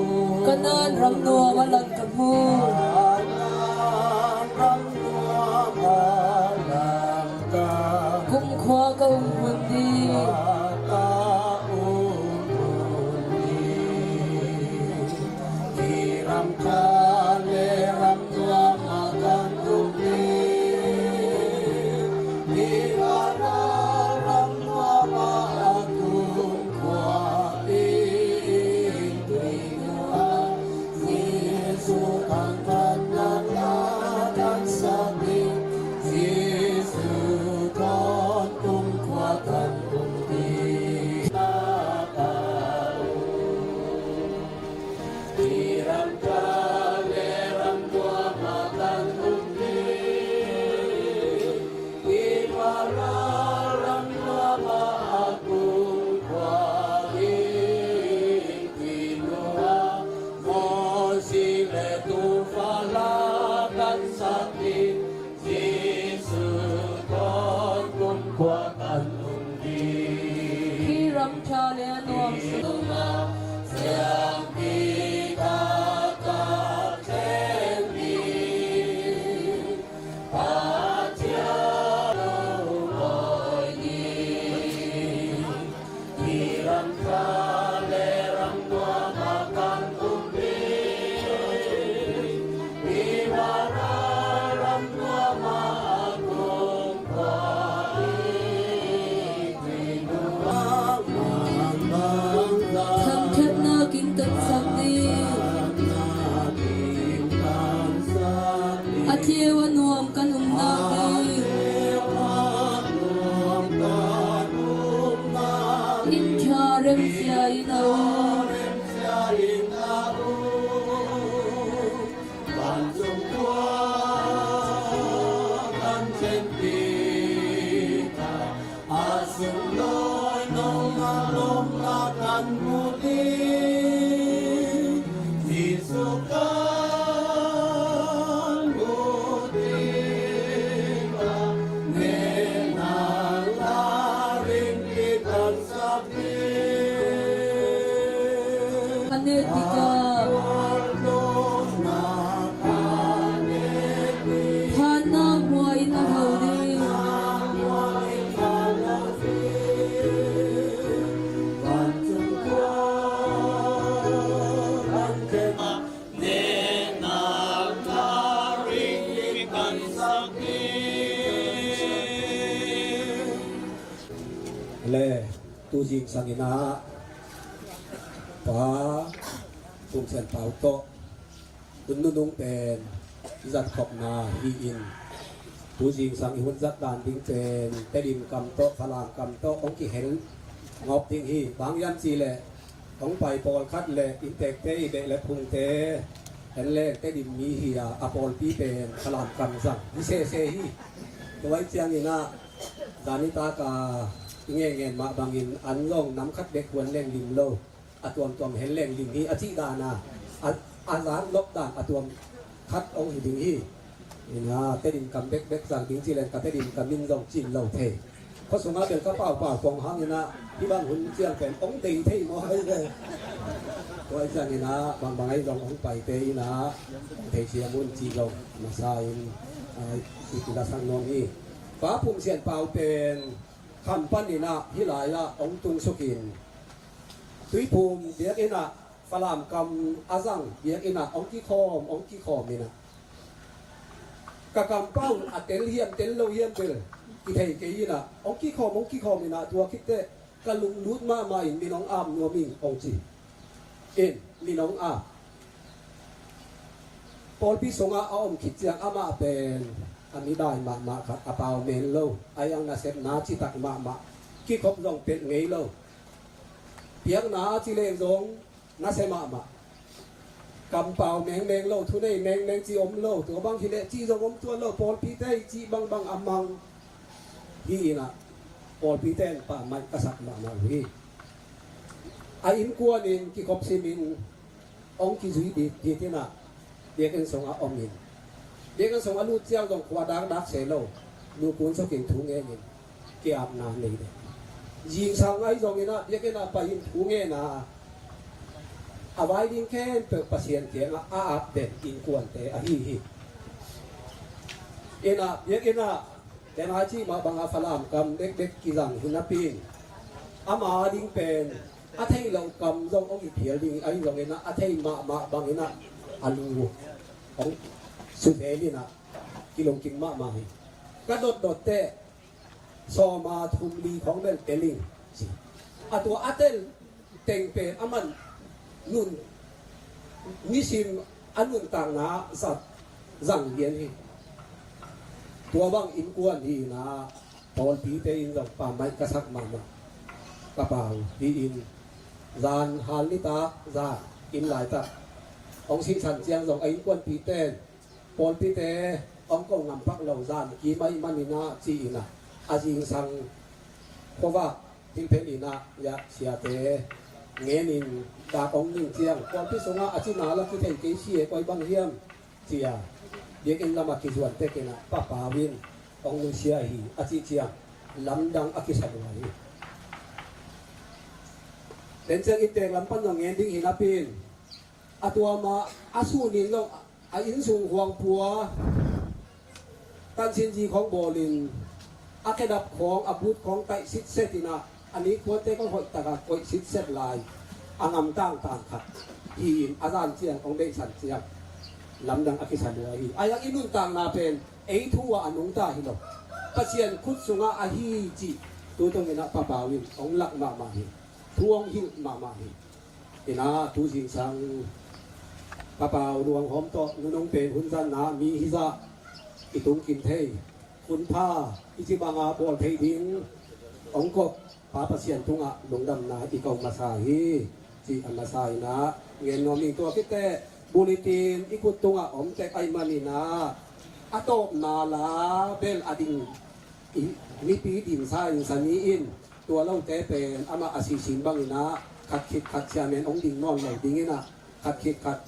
um. Kanaan ram nuam a lang ka hmu. Kanaan ram nuam a lang ka. Kumkhua ka um hun ding. Kumkhua ka um hun ding. Hi ram ṭha le ram nuam ah kan um ding. Hi ram ṭha ram nuam ah a kumkhua in tui nuam. Jesu thangtatna tha kan sak ding. Jesu thawn kumkhua kan um ding. Hi ram ṭha le ram nuam ah kan um ding. Hi ram ṭha ram nuam ah a kumkhua in tui nuam. Mosi le Tuufa la kan sak ding. Jesu thawn kumkhua kan um ding. Hi ram ṭha le a nuam sungah siangpi taktak thlen ding. Pathian lungawi ding. Hi ram ṭha le ram nuam ah kan um ding. Hi ram ṭha ram nuam ah a kumkhua in tui nuam. Thangtatna kin kan sak ding. A theu a nuam kan um nak ding. Inn ṭha remsia in a um. Vancung khua kan thlenpih a, a sunglawi nong a lawmna kan mu ding. Jesu kan mu ding a, nena la ring ki kan sak ding. Ka ne tika. Phatna hmua in a lo ding. Le tu zingsang in ah Pa Pum Sian Pau tawh hun nunung pen i zat khopna hi-in, tu zingsang i hun zat dan ding pen Tedim kam tawh, Falam kam tawh hong kihel ngawp ding hi. Bang hiam cih leh hong pai pawlkhat le inntekte i beh le phungte en le Tedim mi hi a, a pawlpi pen Falam kam zang hi sese hi. Tua ahih ciangin ah zanitak a i ngen ngen mah bangin an zong nam khat bek huan leng lim lo, a tuamtuam hel leng lim hi a cih dan a, a, a zak lok dan a tuam khat hong hi ding hi. Ina Tedim kam bekbek zang ding cih leng ka Tedim kam in zong cin lo thei. Khua sungah bel ka paupau kong hang ina hih bang hun ciang pen hong dei thei maw ahi ve. Tua ahih ciangin ah bangbang ahi zong hong paite ina hong thei siam un cih zong masa in, ah, i, i lasak nuam hi. Pa Pum Sian Pau pen Kham pan ina hih lai-ah hong tungsukin Tuiphum biakinn ah, Falam kam a zang biakinn ah hong kikhawm, hong kikhawm ina, ka kampau a tel hiam tel lo hiam bel kithei kei ina, hong kikhawm, hong kikhawm ina, tua khit teh ka lunglut mahmah in min hong ap nuam ing hong ci. In min hong ap. Pawlpi sungah a om khit ciang amah pen a midai mahmah khat, a pau men lo, a iang nasepna citak mahmah, kikhop zong pelh ngei lo. Piakna a ci leng zong nasia mahmah. Kampau mengmeng lo, thunei mengmeng ci om lo, tua bang hileh ci zong om tuan lo, pawlpite i cih bangbang a mang hi ina, pawlpite in pammaih ka sak mahmah uh hi. A innkuan in kikhop simin hong kizui bit bit ina, biakinn sungah om in, Biakinn sung a lut ciang zong khua dakdak se lo, lukun sukin thu ngenin ki-apna nei ding. Zingsang ahi zongin ah biakinn ah pai-in thu ngen a, a vai ding khempeuh Pasian kiangah a ap den innkuante ahi hi. Inn ah, biakinn ah, tena cih mah banga Falam kam bekbek kizang hi napi-in, ama ding pen a theih loh kam zong hong kiphial ding ahi zongin ah, a thei mahmah bangin ah a lu hong suzelin ah kilungkim mahmah hi. Ka dotdot teh sawma thum li khong bel tel ing ci. A tua a tel teng pen aman nun, nisim a nuntakna zat zang lian hi. Tua bang innkuan hi-in ah, pawlpite in zong pammaih ka sak mahmah. Ka pau hi-in, zan hal nitak, zan inn laitak hong sihsan ciang zong a innkuanpite in, pawlpite hong ko ngampak lo, zan kim ahih manin ah ci-in ah, a zingsang khuavak thilphelh in ah, ya, siate ngenin dak hong ning ciang, pawlpi sungah a cina la kithei kei si e, koi bang hiam ci-a, biakinn lamah kizuan tekin ah, Pa Pau in hong nusia hi a cih ciang lamdang a kisa lua hi. Tenciang inntek lam pan zong ngen ding hi napi-in, a tua mah a sunin lo, a innsung huangpua, tansin zi khawng bawlin, a khedap khawng, a but khawng taih sitset in ah, a nikhuante khawng hoih takah koih sitset lai, a ngam tangtang khat hi-in, a zan ciang hong deihsan ciang lamdang a kisa lua hi. Ahi hang i nuntakna pen ei thu ah a nungta hi lo, Pasian khut sungah ahi cih tu tungin ah Pa Pau in hong lak mahmah hi. Thu hong hilh mahmah hi. Inn ah tu zingsang Pa Pau Luang Hawm tawh nunung pen hun zanna mi hizah i tungkim thei, hun pha i ci banga bawl thei ding hong kop Pa Pasian tungah lungdamna i ko masa hi. Cih a masa in ah ngen nuam ing. Tua khit teh bulletin i khut tungah om tek ahih manin ah, a tawpna la bel a ding, i mipi dingsa in sa ni in, tua lote pen amah a sisin bangin ah khat khit khat chairman hong ding nawn lo dingin ah, khat khit khat,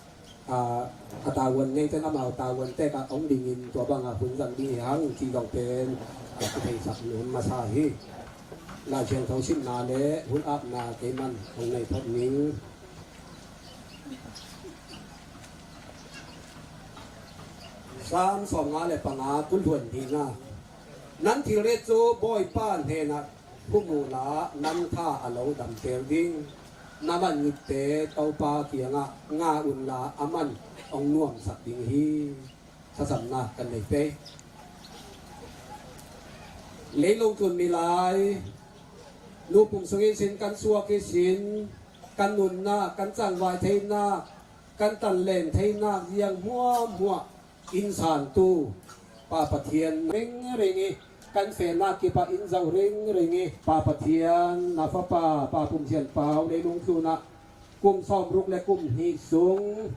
ah, a tavuan neite in amau tavuan tekah hong dingin tua banga hun zang ding hi hang cih zong pen, ah, kitheisak nuam masa hi. Lai Siangtho simna le hun apna keiman hong nei phot ning. Sam sawmnga le panga, kul hluan dingah, nan thilrit cu Bawipa hnenah hum uhla, nan tha a lo damter ding. Na man ngitte Topa kiangah ngah unla, aman hong nuamsak ding hi. Thasamnak kan nei pei. Leilung tlun milai, nupum sung ihsin kan suak ihsin, kan nunnak, kan cangvai theinak, kan tanlen theinak, ziang hmuahhmuah in santu Pa Pathian ringring ih, kan fehnak kipah in zoh ringring ih, Pa Pathian, na Fapa Pa Pum Thian Pau leilung tlunah kum sawmruk le kum hnih sung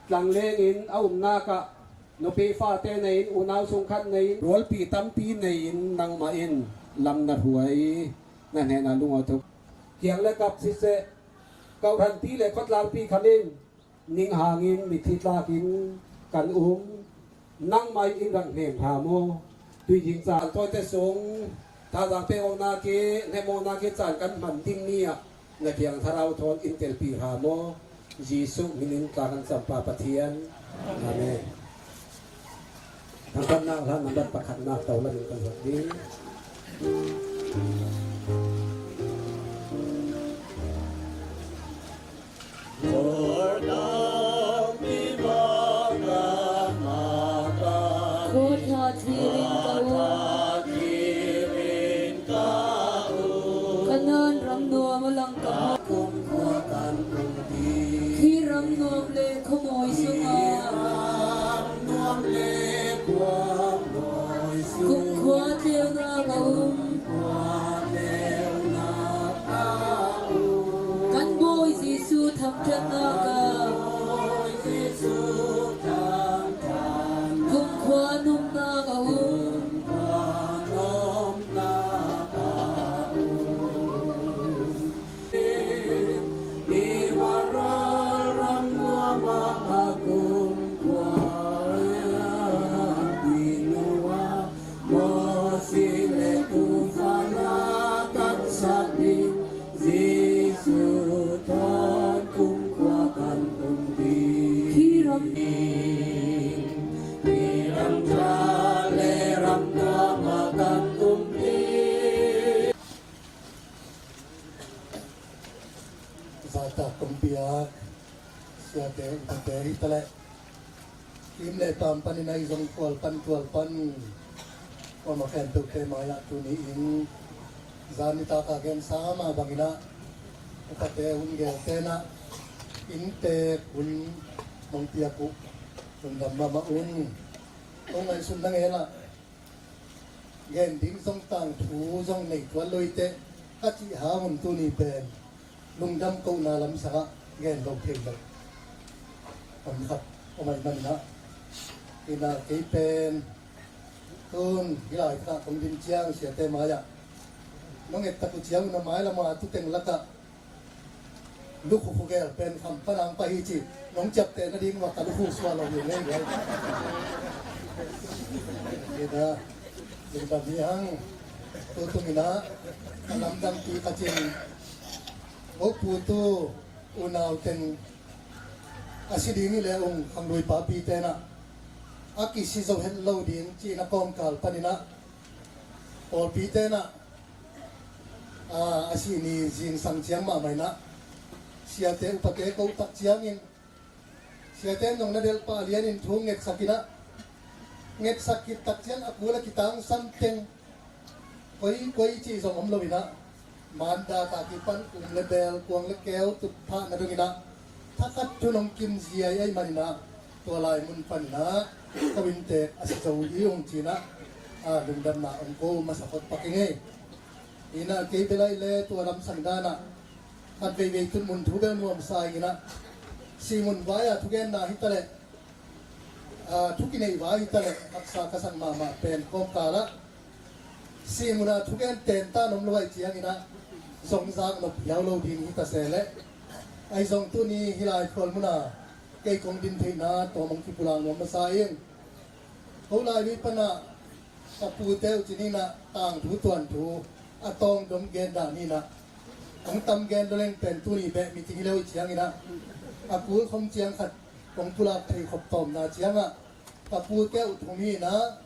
tlanglengin a umnak ah nupi fate nei-in, unau sungkhat nei-in, rualpi tampi nei-in, nangmah in lam na hruai, na hnenah lungawi thuk, kiang le kap siseh, kohranpi le khuatlangpi khal in ning hangin mitthli tlakin kan um, nangmah in in rak hnem hram aw. Tuizing caan tawite sung thazaang pek awknak ih, hnem awknak ih caan kan hman ding ni ah na Thiang Thlarau thawn in telpih hram aw. Jesuh min in tla kan cam Pa Pathian. Amen. Thangtatnak hla nambat pakhatnak to lamin kan zuat ding. Khua thah thir in ka um. Kanaan ram nuam a lang ka hmu. Khi ram nuam le khuamawi sungah kumkhua tleunak a um. Kan Bawi Jesuh thangṭhatnak ah kumkhua nunnak a um. Mawsi le Tuufa na taksak ding, Jesu thawn kumkhua kan umpi. Hi ram, hi ram ṭha le ram tuama kan umpi. Zahtak kong piak siate upate hi taleh, kim le paam panin ahi zong tual pan tual pan kuama khempeuhte mai-ah tuni-in zan nitak a gensa mah bangin ah upate hun gelte in ah inntek hun nong piak uh lungdam mahmah un. Kong ngaihsun na ngel ah gen ding zong tangthu zong nei tuan lo hi teh, ka cih hang un tuni pen lungdam kohna lamsangah gen lo thei lo. Om khat om ahih manin ah, ina kei pen tun hih lai takah kong din ciang siate mai-ah nong ettak uh ciang un a mailam a tuteng lakah lukhu khugel pen kham panang pah hi ci nong ciapteh nading mah ka lukhu suah lo hi ngei ngei. Ina lungdam hi hang. Tutung ina ka lamdangpi ka cin Goputu unau teng a si ding hi le ung khanglui papite in ah a kisi zo het lo ding cihna kawmkal panin ah pawlpite in ah a, a sih ni zingsang ciang mahmah in ah siate upate ko tak ciangin siate nong na delh pah lianin thu ngetsak in ah, ngetsak khit tak ciang a kul a kitangsan teng koi koi cih zong om lo in ah, mandat a kipan um le bel kuang le keu tutphahna dongin ah thakhat thu nong kim ziai ahih manin ah tua lai mun panin ah ko inntek a si zo hi ung ci-in ah, a, lungdamna ong ko masa phot pak ing ei. Ina kei bel ahih le tua lamsang dan ah khat veivei tun mun thu bel nuamsa ing in ah, sih mun vai-a thugenna hi taleh, a, thu kineih vai hi taleh haksa ka sak mahmah pen kawmkal ah sih mun a thugen tenta nom lo ahih ciangin ah zong zak nop hiau lo ding hi ta se leh, ahi zong tuni hih lai khual mun a kei kong din theihna tawm ong kipulak nuam masa ing. Ko lai lui pan ah ka pute uh ci ni in ah tangthu tuanthu a tawng dong gen dah ni in ah, hong tam gen lo leng pen tuni beh meeting hi lo ahih ciangin ah a kul khom ciang khat kong pulak thei khop tawmna ciangah ka pute uh thum hi in ah,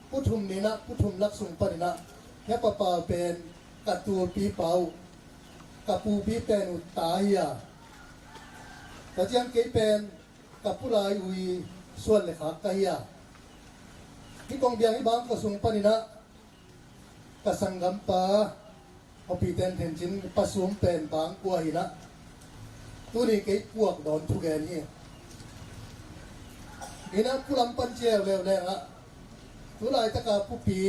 pu thum ni in ah pu thum lak sung panin ah hia papa pen ka tulpipa uh, ka pupi pen uh ta hi a, ka ciang kei pen ka pu lai ui suan le khak ka hi a, hih kong biang hih bang ka sung panin ah ka sanggampa Hopi Ten Then Cin pa sum pen bang kua hi in ah tuni kei puak dawn thugen hi. Hi in ah pu lam pan ci leuleu leng ah tu laitaka pupi,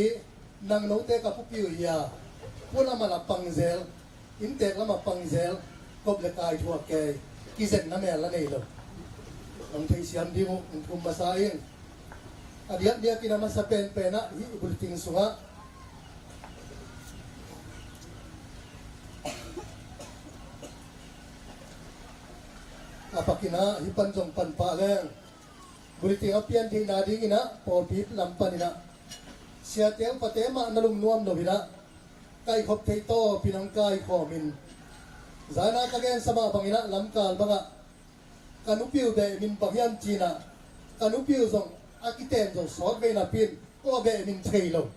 nang note ka pupi uh hi a, pu lam ah la pang zel, inntek lam ah pang zel, kop le kai thuak kei, kizenna mel la nei lo. Nong theihsiam ding uh ong thum masa ing. A diakdiakin a masa penpen ah hih bulletin sungah a pakin ah hih pan zong pan pah leng bulletin a pian theihna dingin ah pawlpi lam panin ah siate upate mah na lungnuam lo in ah kaikhop thei tawpin hong kaikhawmin zan a ka gensa mah bangin ah lamkal bangah ka nupi uh beh min bang hiam ci-in ah ka nupi uh zong a kiten zong sawt vei napi-in kua beh min thei lo.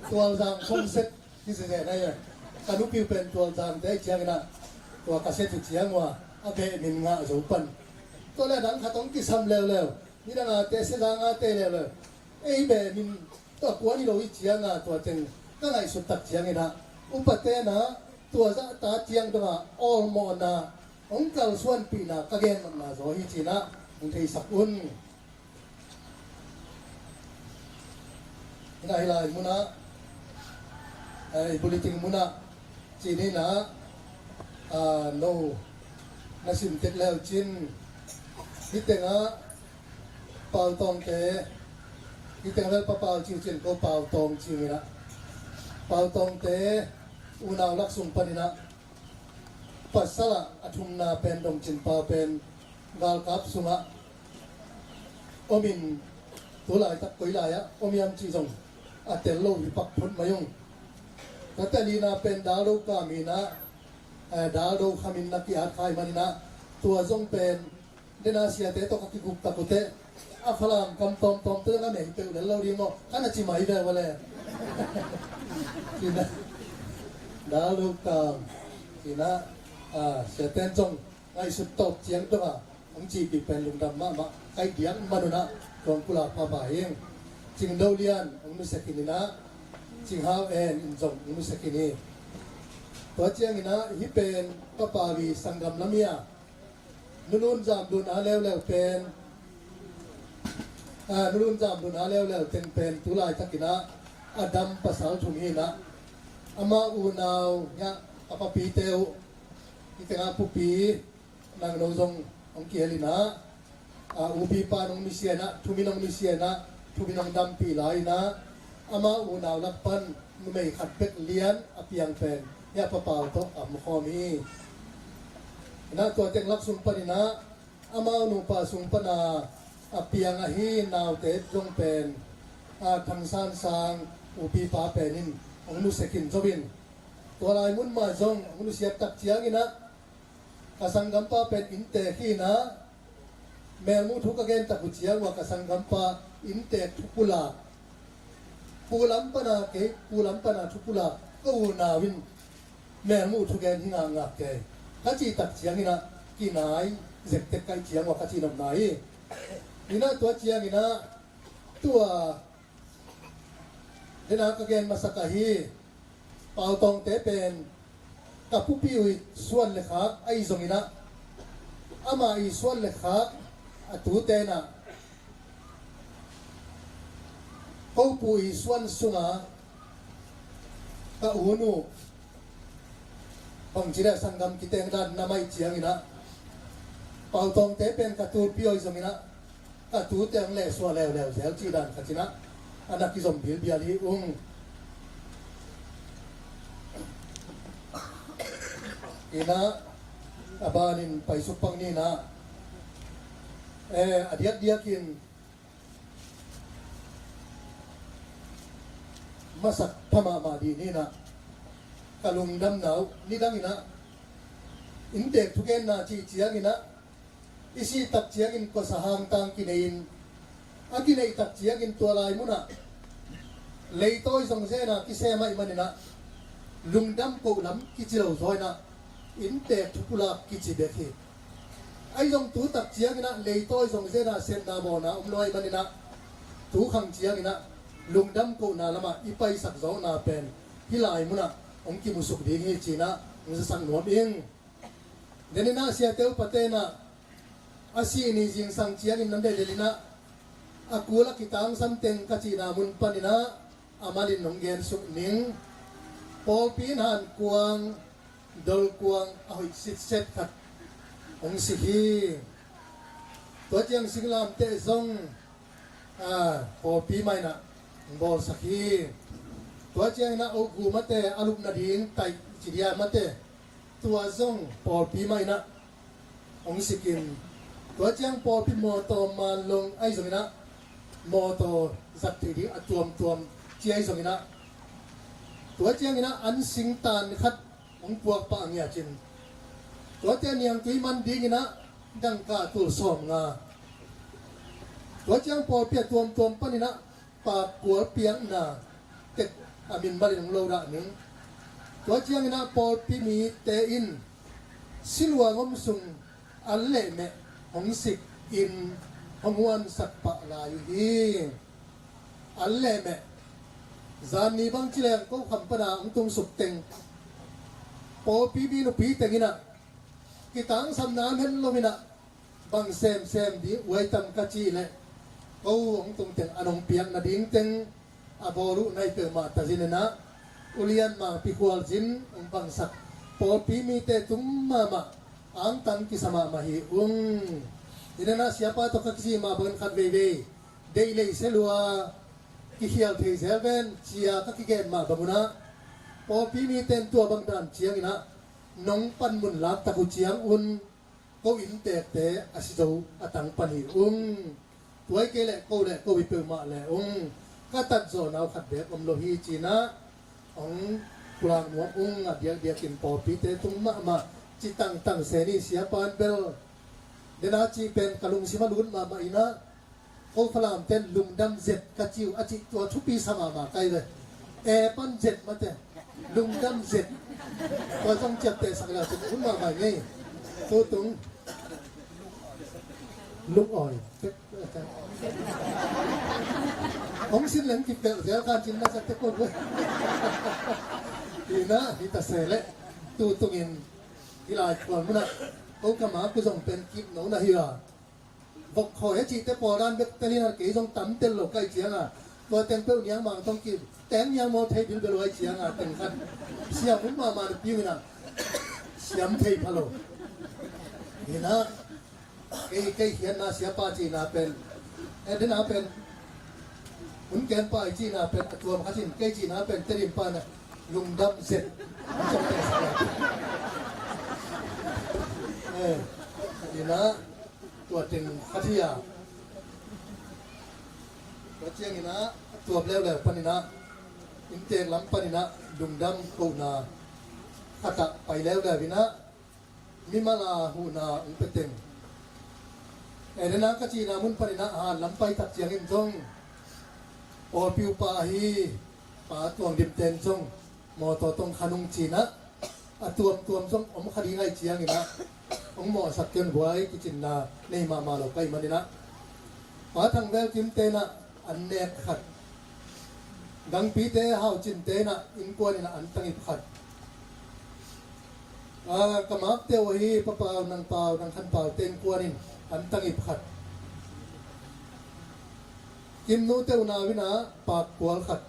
Tualzang song set hi zezen ahi a, ka nupi uh pen Tualzangte ahih ciangin ah tua ka set uh ciang uh a a beh min ngah zo pan. Tua le a dang khat hong kisam leuleu, nidang a te sia zang a te leuleu, ei beh min tua kua ni lo hi ciang a tua teng ka ngaihsut tak ciangin ah upate in ah tua zahta ciang dong a awlmawhna hong kalsuanpihna ka gen nopna zaw hi ci-in ah hong theisak un. Hi lai munah, eh, i bulletin munah ci ni in ah, ah, no na sim tek leu cin hih tengah Pau Tawngte, hih teng vel pa Pau Ciu cin ko Pau Tawng Ciu in ah, Pau Tawngte unau lak sung panin ah pasal ah a thumna pen Dong Cin Pau pen galkap sungah om in tu laitak koi lai-ah om hiam cih zong a tel lo hi pak phot mai ung. Ka tel ina pen dal do kam ina, eh, dal do kham in na ki-at khai man ina, tua zong pen dena siate tawh ka kigup tak uh teh, a Falam kam tawmtawm teh na mei peuh lel lo ding maw, ka na ci mai ve ua le. Ina, dal do kam ina, ah, siate in zong ngaihsut tawp ciang dong a hong cihpih pen lungdam mahmah ka hih diak man un ah kong pulak pahpah hi. Cing Do Lian hong nusia khin ina, Cing Hau En in zong hong nusia khin hi. Tua ciangin ah hih pen Papa Wi sanggam lam hi a, Nu Lun Zam Lun a leuleu pen, ah, Nu Lun Zam Lun a leuleu teng pen tu laitakin ah a dam pasal thum hi ina, ama unau hi a, a papite uh, hih teng ah pupi Nang No zong hong kihel ina, a, upipa in hong nusia ina, thumin hong nusia ina, thumin hong dampih lai ina, ama unau lak pan numei khat bek Lian a piang pen hih a Pa Pau tawh a om khawm hi. Ina, tua teng lak sung pan ina, amau nupa sung pan a, a piang ahi naute zong pen, a, Thang San Sang upipa pen in hong nusia khin zo in, tua lai mun mah zong hong nusiat tak ciangin ah, ka sanggampa pen inntek hi ina, melmuh thu ka gen tak uh ciang ua ka sanggampa inntek thu pulak, pulam pana kei, pulam pana thu pulak ka unau in melmuh thu gen hi ngakngak kei, ka cih tak ciangin ah kinai zektek ka hih ciang ua ka cih nopna hi. Ina, tua ciangin ah tua dena ka gen masak ahi Pau Tawngte pen ka pupi uh i suan le khak ahi zongin ah, ama i suan le khak a tute in ah, ko pu i suan sunga ka u nu bangci le sanggam kiteng dan na mai ciangin ah, Pau Tawngte pen ka tupi ahi zongin ah, ka tute hong lehsuah leuleu zel cih dan khat in ah, a na kizom bilbial hi ung. Ina, a banin paisuk pang ni ina, eh, a diakdiakin masak pha mahmah dih ni ina, ka lungdamna uh nidang ina, inntek thugenna cih ciangin ah, i sih tak ciangin khuasa hangtang kinei in, a kineih tak ciangin tua lai munah leitawi zong zena kisem ahih manin ah, lungdam koh lam kici lo zaw in ah, inntek thu pulak kici bek hi. Ahi zong tu tak ciangin ah leitawi zong zena sepna bawlna om lo ahih manin ah, tu khang ciangin ah lungdam kohna lamah i paisak zawhna pen hih lai munah hong kimusuk ding hi ci-in ah hong zasak nuam ing. Deninah siate upate inah a sih ni zingsang ciangin nan deldelinah a kul a kitangsam teng ka cihna mun paninah a malin hong gensuk ning. Pawlpi in hankuang dolkuang a hoih sitset khat hong sik hi. Tua ciang singlamteh zong a, pawlpi mah inah hong bawlsak hi. Tua cianginah ogu mate a lup nading taih ci dia mate, tua zong pawlpi mah inah hong sikin, tua ciang pawlpi mawtaw manlong ahi zonginah mawtaw zat theih ding a tuamtuam ci ahi zonginah, tua cianginah an singtan khat hong puak pah ngiat in, tuate a niangtui man dinginah dangka tul sawmnga. Tua ciang pawlpi a tuamtuam paninah pakkual piakna tek a min malin hong lo dah ning. Tua cianginah pawlpi mite in siluang om sung an lehmeh hong sik in hong huansak pah lai uh hi. An lehmeh, zanni bang ci leng ko kham pana hong tungsuk teng pawlpi mi nupi tenginah kitangsamna a men lominah bang semsem ding uai tam ka cih leh ko hong tung teng an hong piak nading teng a bawl uh nai peuhmah tazininah ulian mangpi khualzin hong pangsak pawlpi mite tung mahmah angtang kisa mahmah hi ung. Inanah siapa tawh ka kici mah bangin khat veivei deih leih se lua kikhial thei zel ven cia ka kigen mah bangunah pawlpi mite in tua bang dan cianginah nong panmun laktak uh ciangun ko inntekte a sizo a tang pan hi ung. Tuai kei leh ko leh ko hi peuhmah leh ung. ka tat zawhna uh khat beek om lo hi, ci-in ah hong pulak nuam ung. A diakdiakin pawlpite tung mahmah ci tangtang se ni. Siapa in bel dena cih pen ka lungsim a lut mahmah in ah, ko Falam ten lungdam zet ka ci uh a cih tua thupi sa mahmah ka hi ve. E pan zet mate, lungdam zet. Tua zong ciaptehsak le hun mahmah ngei. Tutung lungawi. Hong sin leng kipelh zel kan cin na sa te ko. Hi na, hi ta se leh, tutungin hih lai khual munah ko ka ma ku zong pen kip no na hi a, vok khawi a cihte pawl dan bek tel in a, kei zong tam tel lo ka hih cianga, tua teng peuh niangmang tong kip teng niangmaw thei bilbel uh a hih cianga, teng khat siam hun mahmah na piu in a, siam thei pha lo. Hi na, kei, kei khiatna siapa cihna pen, eh, dena pen, hun kenpa i cihna pen a tuam khat in, kei cihna pen Tedim pa na lungdam zet. Eh, hi na, tua teng khat hi a. Tua ciangin ah a tuap leuleu panin ah, inntek lam panin ah lungdam kohna khat ah pai leuleu in ah, mimal a huhna hong pia teng. Eden a ka cihna mun panin ah, han lam pai tak ciangin zong pawlpi upa ahi Pa Tuang Dim ten zong mawtaw tong khan ung ci-in ah, a tuamtuam zong om kha ding ahih ciangin ah, hong mawhsak kei un guai, kicinna nei mahmah lo ka hih manin ah, Pa Thang Vel Kim ten ah an nek khat, Gangpite Hau Cin ten ah innkuan in ah an tangip khat, a, ka makte uh ahi Pa Pau, Nang Pau, Nang Khan Pau te innkuan in an tangip khat, Kim nute uh nau in ah pakkual khat.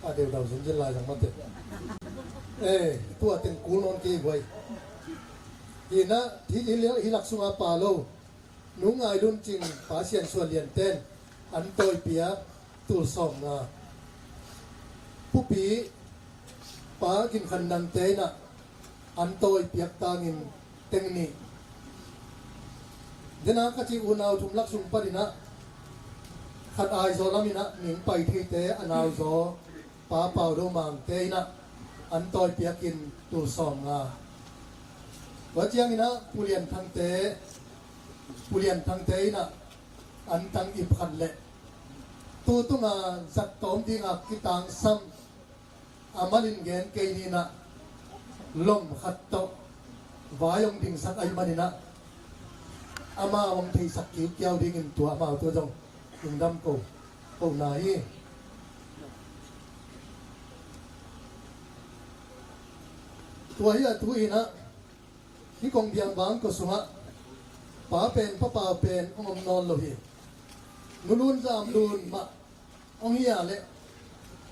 A deudau zinzin lai zang mate. Eh, tua teng kul nawn kei guai. Hi na, hi, hi, hi lak sunga Pa Lo, Nu Ngai Lun Cing, Pa Sian Suan Lian ten an tawipiak tul sawmnga. Pupi Pa Gin Khan Nang te in ah an tawipiak tangin teng nih. Dena ka cih unau thum lak sung panin ah, khat Aizawl lam in ah mihing pai theite a nauzaw Pa Pau Do Mang te in ah an tawipiakin tul sawmnga. Tua ciangin ah Pu Lian Thang te, Pu Lian Thang te in ah an tangip khat leh, tutunga zat tawm dinga kitangsam a malin gen kei ni in ah, lom khat tawh vai hong dingsak ahih manin ah, amau hong theisak kiukiau dingin tua amau tua zong lungdam ko, kohna hi. Tua hi a, tu in ah hih Kong Biang Bang kua sungah Pa pen, Pa Pau pen hong om nawn lo hi. Nu Lun Zam Lun mah hong hi a leh,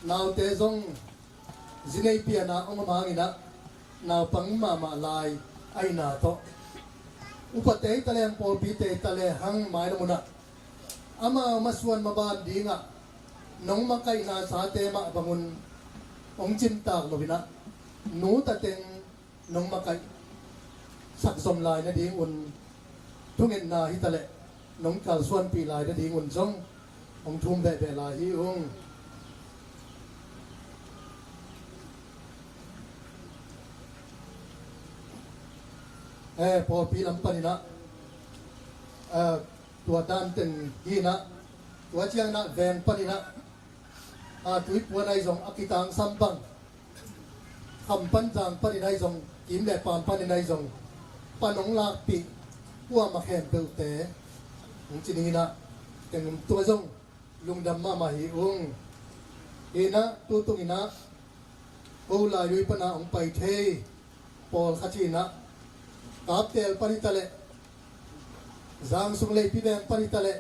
naute zong zi nei pian a hong om hangin ah, naupang mahmah lai ahihna tawh, upate hi ta leng, pawlpite hi ta lehang, mailam hun ah amau masuan maban dingah nong makaihna sate mah bangun hong cimtak lo in ah, nu ta teng nong makaih sak zom lai nadingun, thungetna hi ta leh nong kalsuanpih lai nadingun zong hong thum behbeh lai hi ung. Eh, pawlpi lam panin ah, eh, tua dan teng hi in ah, tua ciangin ah veng panin ah, a, tuipuan ahi zong, a kitangsam bang, kham pan zang panin ahi zong, kim le pam panin ahi zong, pan hong lakpih kuamah khempeuhte hong ci ning in ah, teng tua zong lungdam mahmah hi ung. Hi in ah, tutung in ah, ko Lailui pana hong pai thei pawlkhat hi in ah, Kaptel pan hi ta leh, Zangsung Leipi veng pan hi ta leh,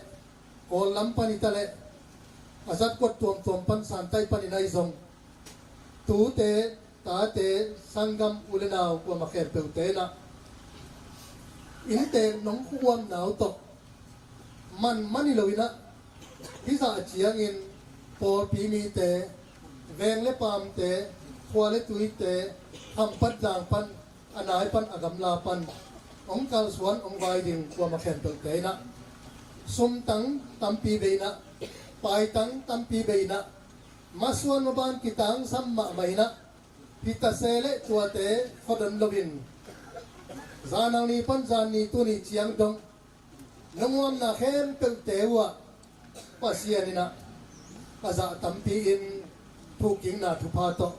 Kawl lam pan hi ta leh, a zat kuat tuamtuam pan, Santaih panin ahi zong, tute, tate, sanggam, u le nau kuamah khempeuhte in ah, inntek nong khuamna uh tawh manman hi lo in ah, hih zah ciangin pawlpi mite, veng le pamte, khua le tuite, kham pan zang pan, a nai pan, a gamla pan hong kalsuan, hong vai ding kuamah khempeuhte in ah, sumtang tampi bei inah, paitang tampi bei inah, masuan maban kitangsam mahmah inah, hi ta se leh tuate khuadon loin, zanang ni pan zan ni tuni ciang dong nong uamna khempeuhte uhah Pasian inah a zah tampi in thukikna thupha tawh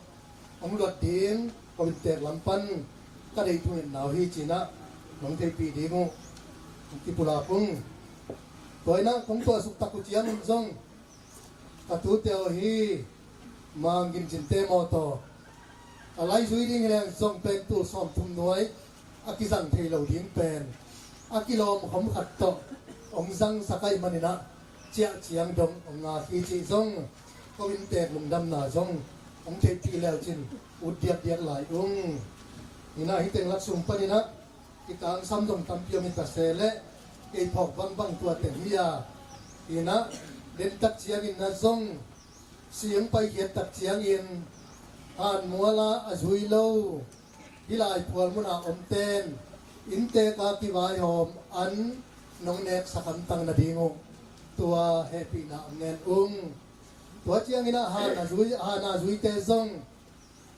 hong luat ding ko inntek lam pan ka deih thungetna uh hi cinah nong theihpih ding uh kipulak ung. Tua inah kong tuahsuk tak uh ciangin zong ka tute aw hi Mang Gin Cin te mawtaw a lai zui ding hi leng zong pen tul sawmthum nuai a kizang thei lo ding pen a kilawm khom khat tawh hong zangsak ahih maninah ciah ciang dong hong ngak hi cih zong ko inntek lungdamna zong hong theihpih leu cin ut diakdiak lai ung. Inah hih teng lak sung paninah kitangsam dong tampi om hi ta se leh kei phawk bangbang tua teng hi a, inah dentak ciangin na zong sing paikhiat tak ciangin hanmuala a zui lo hih lai phual munah omten inntek a kivaihawm an nong neksak hamtang nading uh tua hehpihna hong ngen ung. Tua cianginah han a zui, han a zuite zong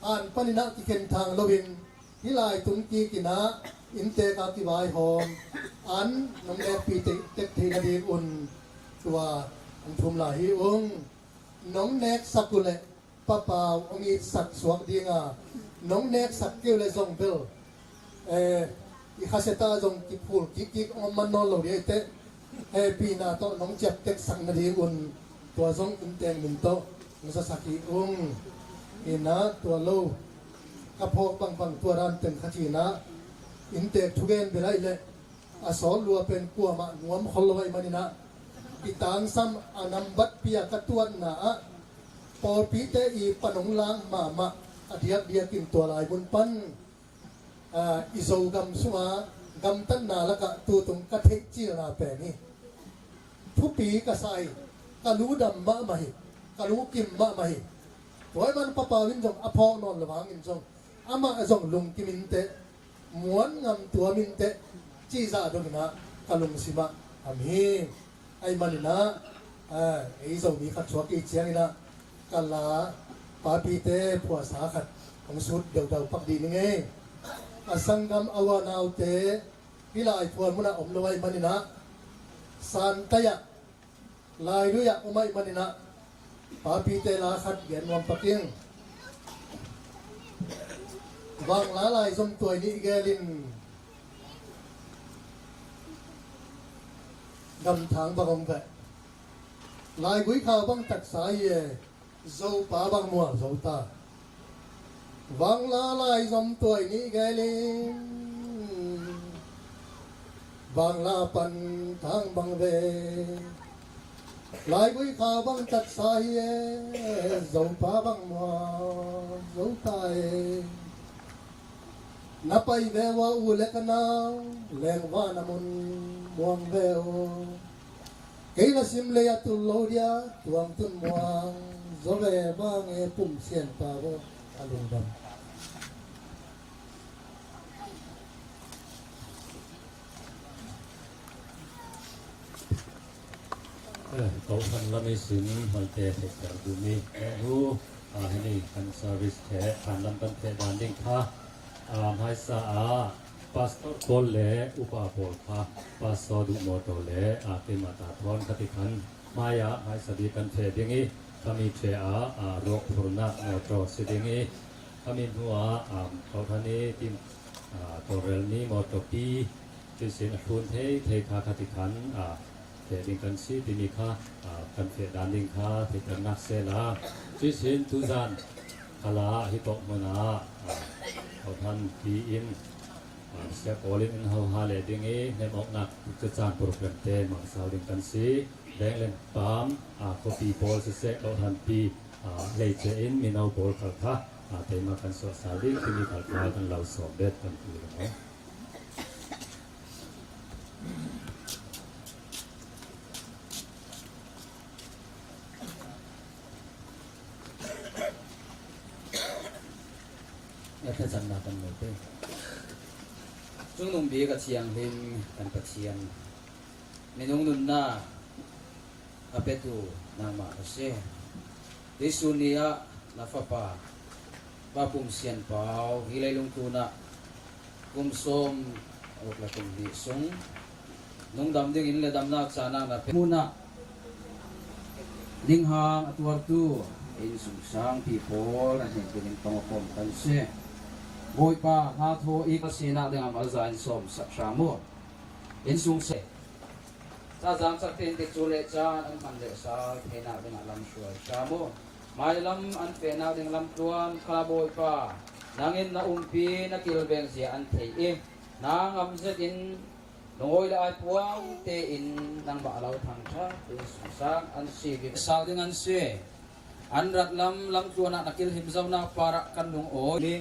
han paninah kikhen thang loin hih lai tun kikinah inntek a kivaihawm an nong nekpi tek theih nading un tua hong thum lai hi ung. Nong neksak uh leh papau hong itsak suak dinga, nong neksak kei uh leh zong bel eh, i khaseta zong kiphul kikkik om man nawn lo dih ahi teh, hehpihna tawh nong ciapteksak nadingun tua zong inntek min tawh hong zasak hi ung. Inah tua lo ka phawk bangbang tua dan teng kha cinah inntek thugen bel ahih leh a sawt lua pen kuamah nuam khol lo ahih maninah i tangsam a nambatpi a ka tuatna ah pawlpite i pan hong lak mahmah a diakdiakin tua lai mun pan ah, i Zogam sunga gamtatna lakah tutung ka theih cilna pen hi. Thupi ka sa hi, ka lu dam mahmah hi, ka lu kim mahmah hi. Tua ahih man papau in zong a phawk nawn lo hangin zong amah zong lungkim inteh, muan ngam tuam inteh, cihzah donginah ka lungsimah am hi. Ahih maninah ah, ei Zomi khat suak i cianginah ka la papite phuasa khat hong sut deudau pak dih ning ei. A sanggam a uanaute hih lai phual munah om lo ahih maninah Santaiah Laiduiah om ahih maninah papite la khat gen nuam pak ing. Vangla lai zom tuai nih gelin gamthang bang om veh. Laigui khau bang taksa hi e, Zopa bang mual zo ta. Vangla lai zom tuai nih gelin Vangla pan thang bang ve. Laigui khau bang taksa hi e, Zopa bang mual zo ta e. Na pai ve ua u le ka nau, lengva na mun muang ve u. Kei la sim lei a tul lo dia, tuang tun muang zo ve vang e pum sian pa vo a lungdam. Eh, ko khan lam i sin holte thei ter dumi. Eh, hu, ah, hini kan service the, kan lam kan the dan ding kha. Ah, hmaisa ah, Pastor Paul le Upa Paul kha, Pastor Duh Mawtaw le, ah, keima ta thawn kha ti khan, hmai ah, hmaisa bik kan the ding i, kami the ah, ah, ruak phurna Mawtaw si ding i, kami hnu ah, ah, ko khan i, tim, ah, Tawrel ni Mawtaw pi, Tuisin a thlun thei thei kha kha ti khan, ah, feh ding kan si timi kha, ah, kan feh dan ding kha theihternak sehla. Tuisin tuzan khala hi tawh hmunah, ah, Thawthan pi in, ah, Sia Paul in in hoha leh ding i hnemawknak cacang program te mangsau ding kan si. Benglen pam, ah, khuapi pawl siseh, Thawthan pi, ah, leice in mino pawl khal kha, ah, teima kan suahsal ding timi khal kha kan lau sawm bet kan ti lo. Latna sanna kan mu te. Cungnung bik a thianghlim kan Pathian, Minung nunna a petu nangmah ka si. Tuisun ni-ah na fapa Pa Pum Sian Pau hi leilung tunah kum sawm uk le kum nih sung nungdam dingin le damnak canak na pe munah ninghang a tuartu inn sungsang pipawl a hnenkinin pangawkawm kan si. Bawipa hna thaw i ka sinak dingah malza in sawmsak hram uh. Inn sungsang Cazang cak tin tikcu le caan an hman le sal theinak dingah lamhruai hram uh. Mailam an fehnak ding lamtluan kha Bawipa, nangin na umpi na kilveng zia an thei i, na ngam zetin lungawi le aipuang tein nangmah a lo thangṭhat in sungsang an si vivek sal ding an si. An ratlam lamtluanah na kilhim zonak parah kan lungawi.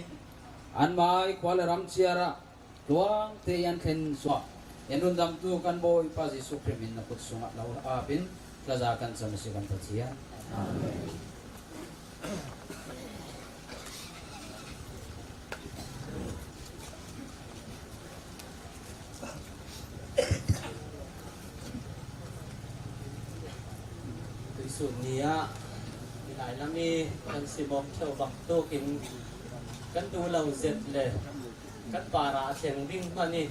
An mai khua le ram ciarah luang te i an thlen suah. Inn rundamtu kan Bawipa Jesuh Khrih min na kut sungah lo apin tlaza kan cam a si kan Pathian. Amen. Tuisun ni-ah i lailam i kan simawk theu bang tukin kan duh lo zet le kan parah a thleng ding hman i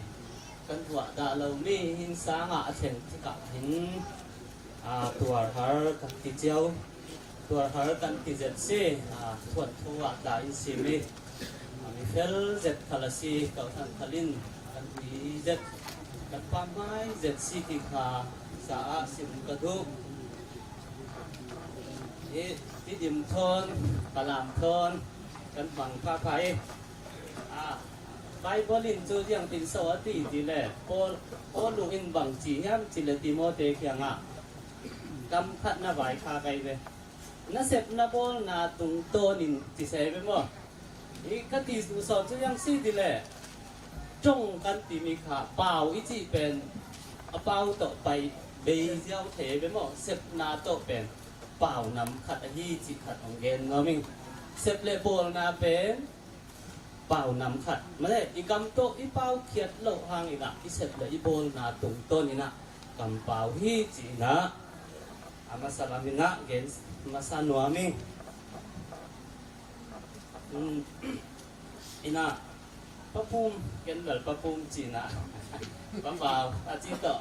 kan tuah dah lo mi inn sangah a thleng tikah hin, aa, tuarhar kan ti cio. Tuarhar kan ti zet si, aa, thuanthu ah tla in sim i, aa, mi fel zet khal a si, kal thang khal in kan ti zet, kan pamhmai zet si ti kha sa ah sim ka duh. I Tidim thawn, Kalam thawn kan hmang phapha i, aa, Bible in cu ziangtin so a ti ti le Paul, Paul in bang ci hiam ci le Timote kiangah kam khat na vai kha kai ve. Na sepna bawlna tungtawnin ci se ve maw? I ka ti sawm cu ziang si ti le ṭong kan timi kha pau i cih pen a pau tawh pai bei ziau thei ve maw? Sepna tawh pen pau nam khat ahi cih khat hong gen nuam ing. Sep le bawlna pen pau nam khat. Male, i kam tawh i pau khiat loh hangin ah i sep le i bawlna tungtawn in ah kam pau hi ci-in ah a masa lam in ah gen masa nuam ing. Um, in ah Pa Pum, ken bel Pa Pum ci-in ah Pa Pau a ci tawh.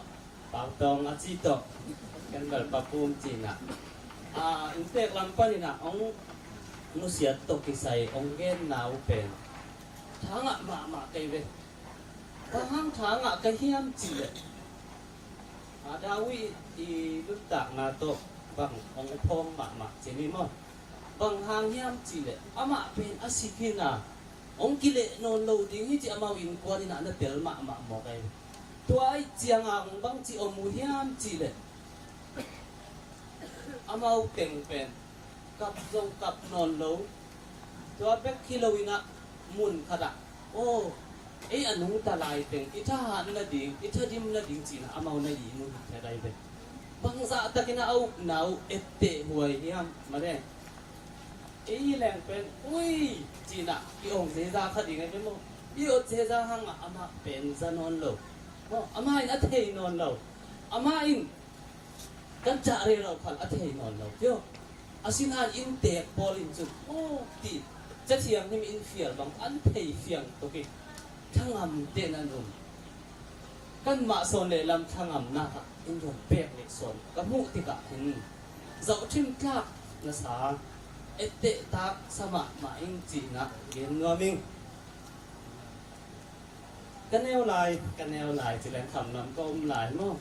Pautawng a ci tawh, ken bel Pa Pum ci-in ah, a, inntek lam panin ah hong nusiat tawh kisai hong genna uh pen tha ngah mahmah kei ve. Bang hang tha ngah ka hiam cih leh, a, David i nuntakna tawh bang hong phawng mahmah ci ni maw? Bang hang hiam cih leh amah pen a sik hi-in ah hong kileh nawn lo ding hi ci amau innkuan in ah na tel mahmah mawk ei. Tua ahih ciangin bangci om uh hiam cih leh amau teng pen kap zong kap nawn lo. Tua bek hi lo in ah mun khat ah, aw, ei a nungta lai teng i thahat nading, i thadim nading ci-in ah amau na ihmu hi thei lai ve. Bangzah takin ah a upna uh etteh huai hiam, male. Ei hi leng pen, ui, ci-in ah i ong zeza kha ding a hi maw? I ot zeza hangah amah pen za nawn lo. Maw, amah in a thei nawn lo. Amah in kan cah rero khal a thei nawn lo. Tio, a sinain inntek pawl in cun, aw, ti, Ca Thianghlim in fial bang an thei fiang tuk i, thangamte nan um. Kanmah sawn lehlam thangamnak ah in rom pek leh sawn ka hmuh tikah hin zohṭhim tlak na sa, etteh tak sa mahmah ing ci-in ah gen nuam ing. Ka neu lai, ka neu lai, ci leng khamlam ka um lai maw?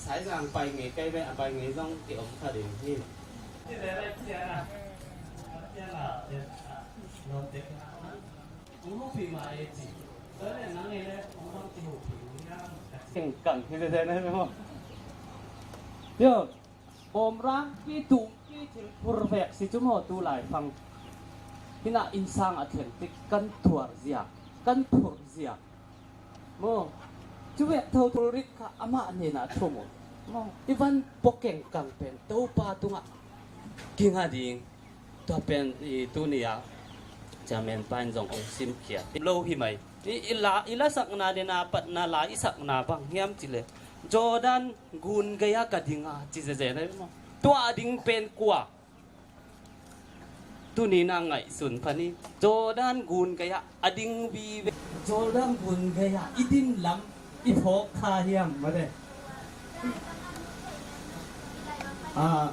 Saizang pai ngei kai ve, a pai ngei zong ki om kha ding hi. Kengkang hi zeze na hi maw? Yo, bawmrang ki tum ki thil phur vek si cu maw, tu lai fang. Hinah innsang a thleng tik kan thuar zia, kan phur zia. Maw, cu vek tho thul rit kha amah hnenah thum uh. Maw, i van pua kengkang pen Topa tungah kinga ding. Tua pen i tuni ah Chairman pa in zong hong simkhia lo hi mai. I, i la, i lasakna le na patna la i sakna bang hiam cih leh Jordan gun gei-ah ka ding a, ci zeze na maw. Tua a ding pen kua? Tuni na ngaihsun phan hi. Jordan gun gei-ah a ding vive. Jordan gun gei-ah i din lam i phawk kha hiam, mate? Ah,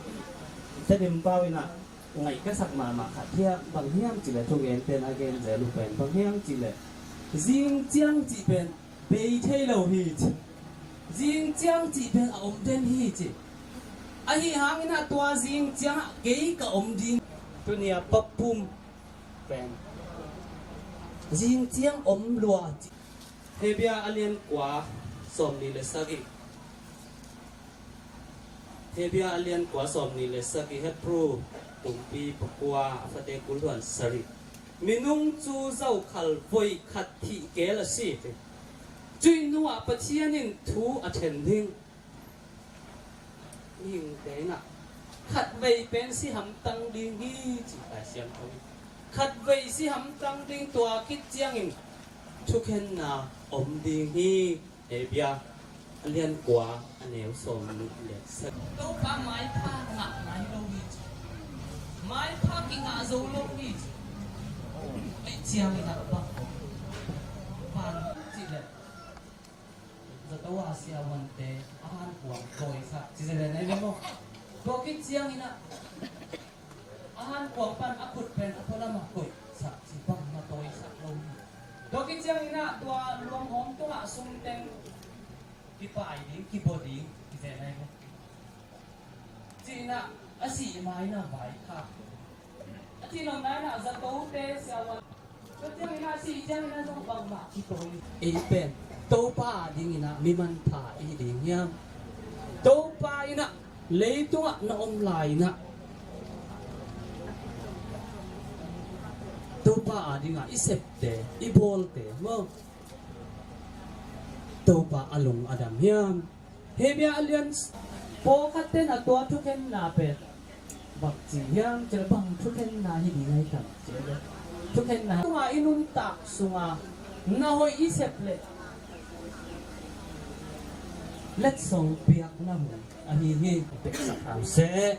Tedim pau in ah ngaih ka sak mahmah khat hiam, bang hiam cih leh thugente na gen zel uh pen bang hiam cih leh, zing ciang cih pen bei thei lo hi ci. Zing ciang cih pen a om den hi ci. Ahi hangin ah tua zing ciang ah kei ka om ding. Tuni a Pa Pum pen zing ciang om lua ci. Hebru a lian kua sawmnih le sagih. Hebru a lian kua sawmnih le sagih, Hebru bung pakua, a fate kul, luan sarih. Minung cu zokhal voi khat thih keel a si. Cuih hnuah Pathian in thu a then ding. Mihingte in ah khatvei pen si hamtang ding hi ci Lai Siangtho in. Khatvei si hamtang ding, tua khit ciangin thukhenna om ding hi. Hebru a lian kua, a neu sawmnih le sagih. Topa maipha ngah nai lo hi ci. Maipha kingah zo lo hi ci. Ei ciangin ah bang, bang cih leh, zato a siavuante a hankuang tawisak ci zelen ei ve maw? Tua khit ciangin ah a hankuang pan a khut pen a pualam ah koihsak ci, bangmah tawisak lo hi. Tua khit ciangin ah tua luanghawm tungah sum teng kipai ding, kibua ding ci zen ei ve. Ci-in ah a sih ma in ah vaikhak. A thi nopna in ah zatote siavuan. Tua ciangin ah a sih ciangin ah zong bangmah kitawi. Ei pen Topa adingin ah mi manpha i hi ding hiam? Topa in ah leitungah na om lai in ah Topa adingah i septe, i bawlte maw, Topa a lung a dam hiam? Hebru a lian, pawlkhatte in ah tua thukhenna pen bang ci hiam cih leh, bang thukhenna hi ding ahi tam cih leh, thukhenna tungah i nuntak sungah na hoih i sep leh letso piakna mun ahi hi. Peksak hau seh.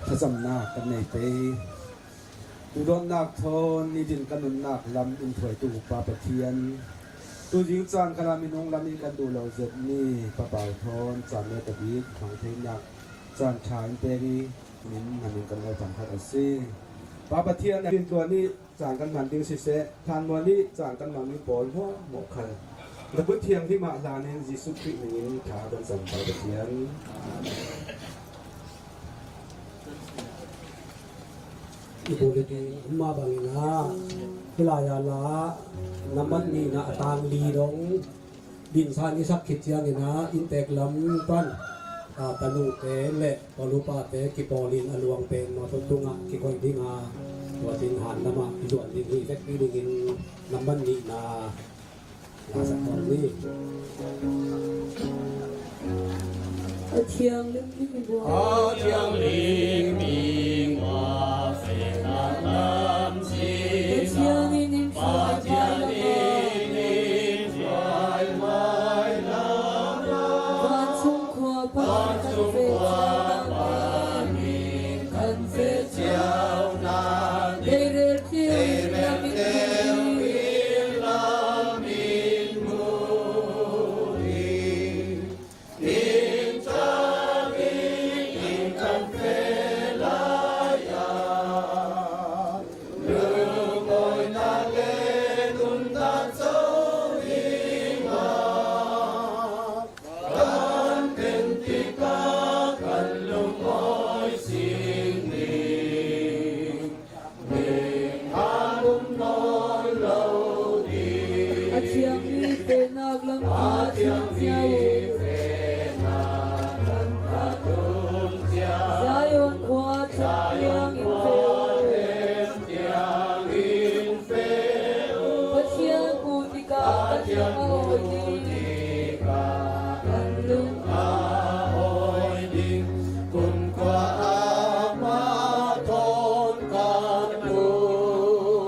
Thasamna kan nei pei. Duhdawtnak thawn nitin ka nunnak lam in thuaitu Pa Pathian, tuzing caan khalah minung lam in kan duh lo zet mi Pa Pau thawn caan neta bik hmang theinak caan ṭha in pek i, min na min kan lo phan khat a si. Pa Pathian, a rintuan i caan kan man ding siseh, thanmuan i caan kan man ding pawl hmuahhmuah khal na khut thianghlim ah hlanin Jesuh Khrih min in tha kan cam, Pa Pathian. I pu le tu mah bangin ah, hih lai-a la nambat nihna a tang li dong dinsan i sak khit ciangin ah, inntek lam pan, ah, tanute le pawl upate kipawlin a luang pen mawtaw tungah kikoih ding a, tua ding han lamah i zuan ding hi vekpi dingin nambat nihna. A thianghlim ding i buai. A thianghlim ding buai. A thianghlim ding buai. Vancung khua pan kan ve ciau nang. Kan ve ciau nang. Ei rel thiang in lam in mu hi. A thianghlim fehnak lam a thiang ciau. Zion khua thiang in fe uh. Pathian mu tikah ka thiang a hawi ding. Kan lung a hawi ding. Kumkhua ah mah thawn kan tung.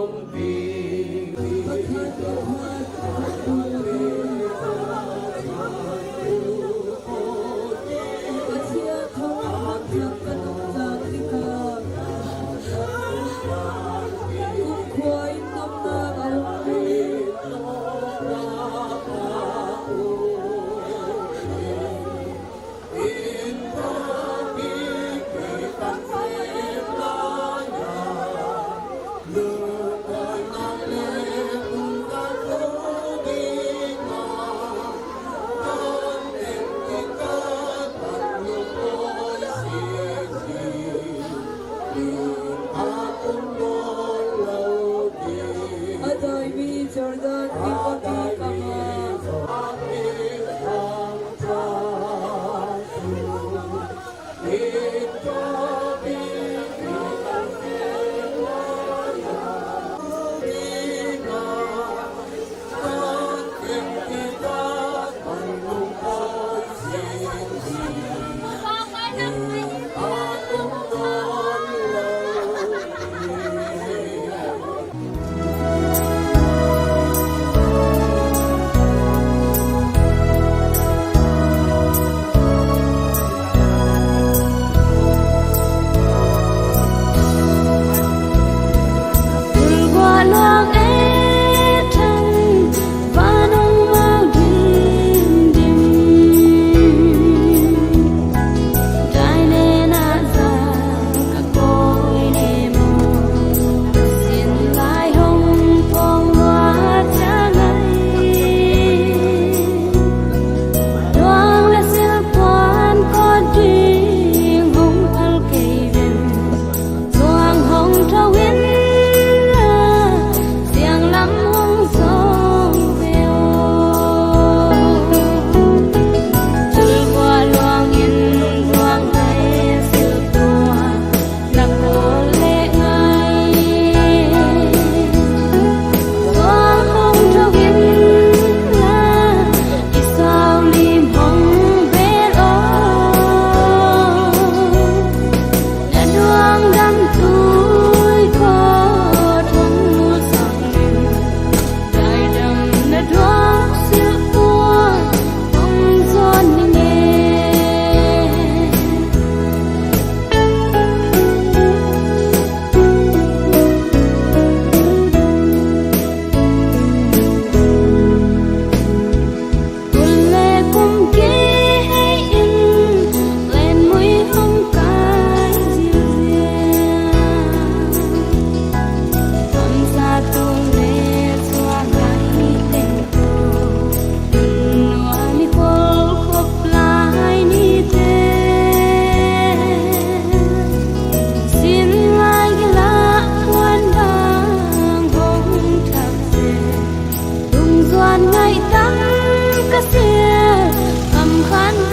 A daimi Jordan Timothy kama.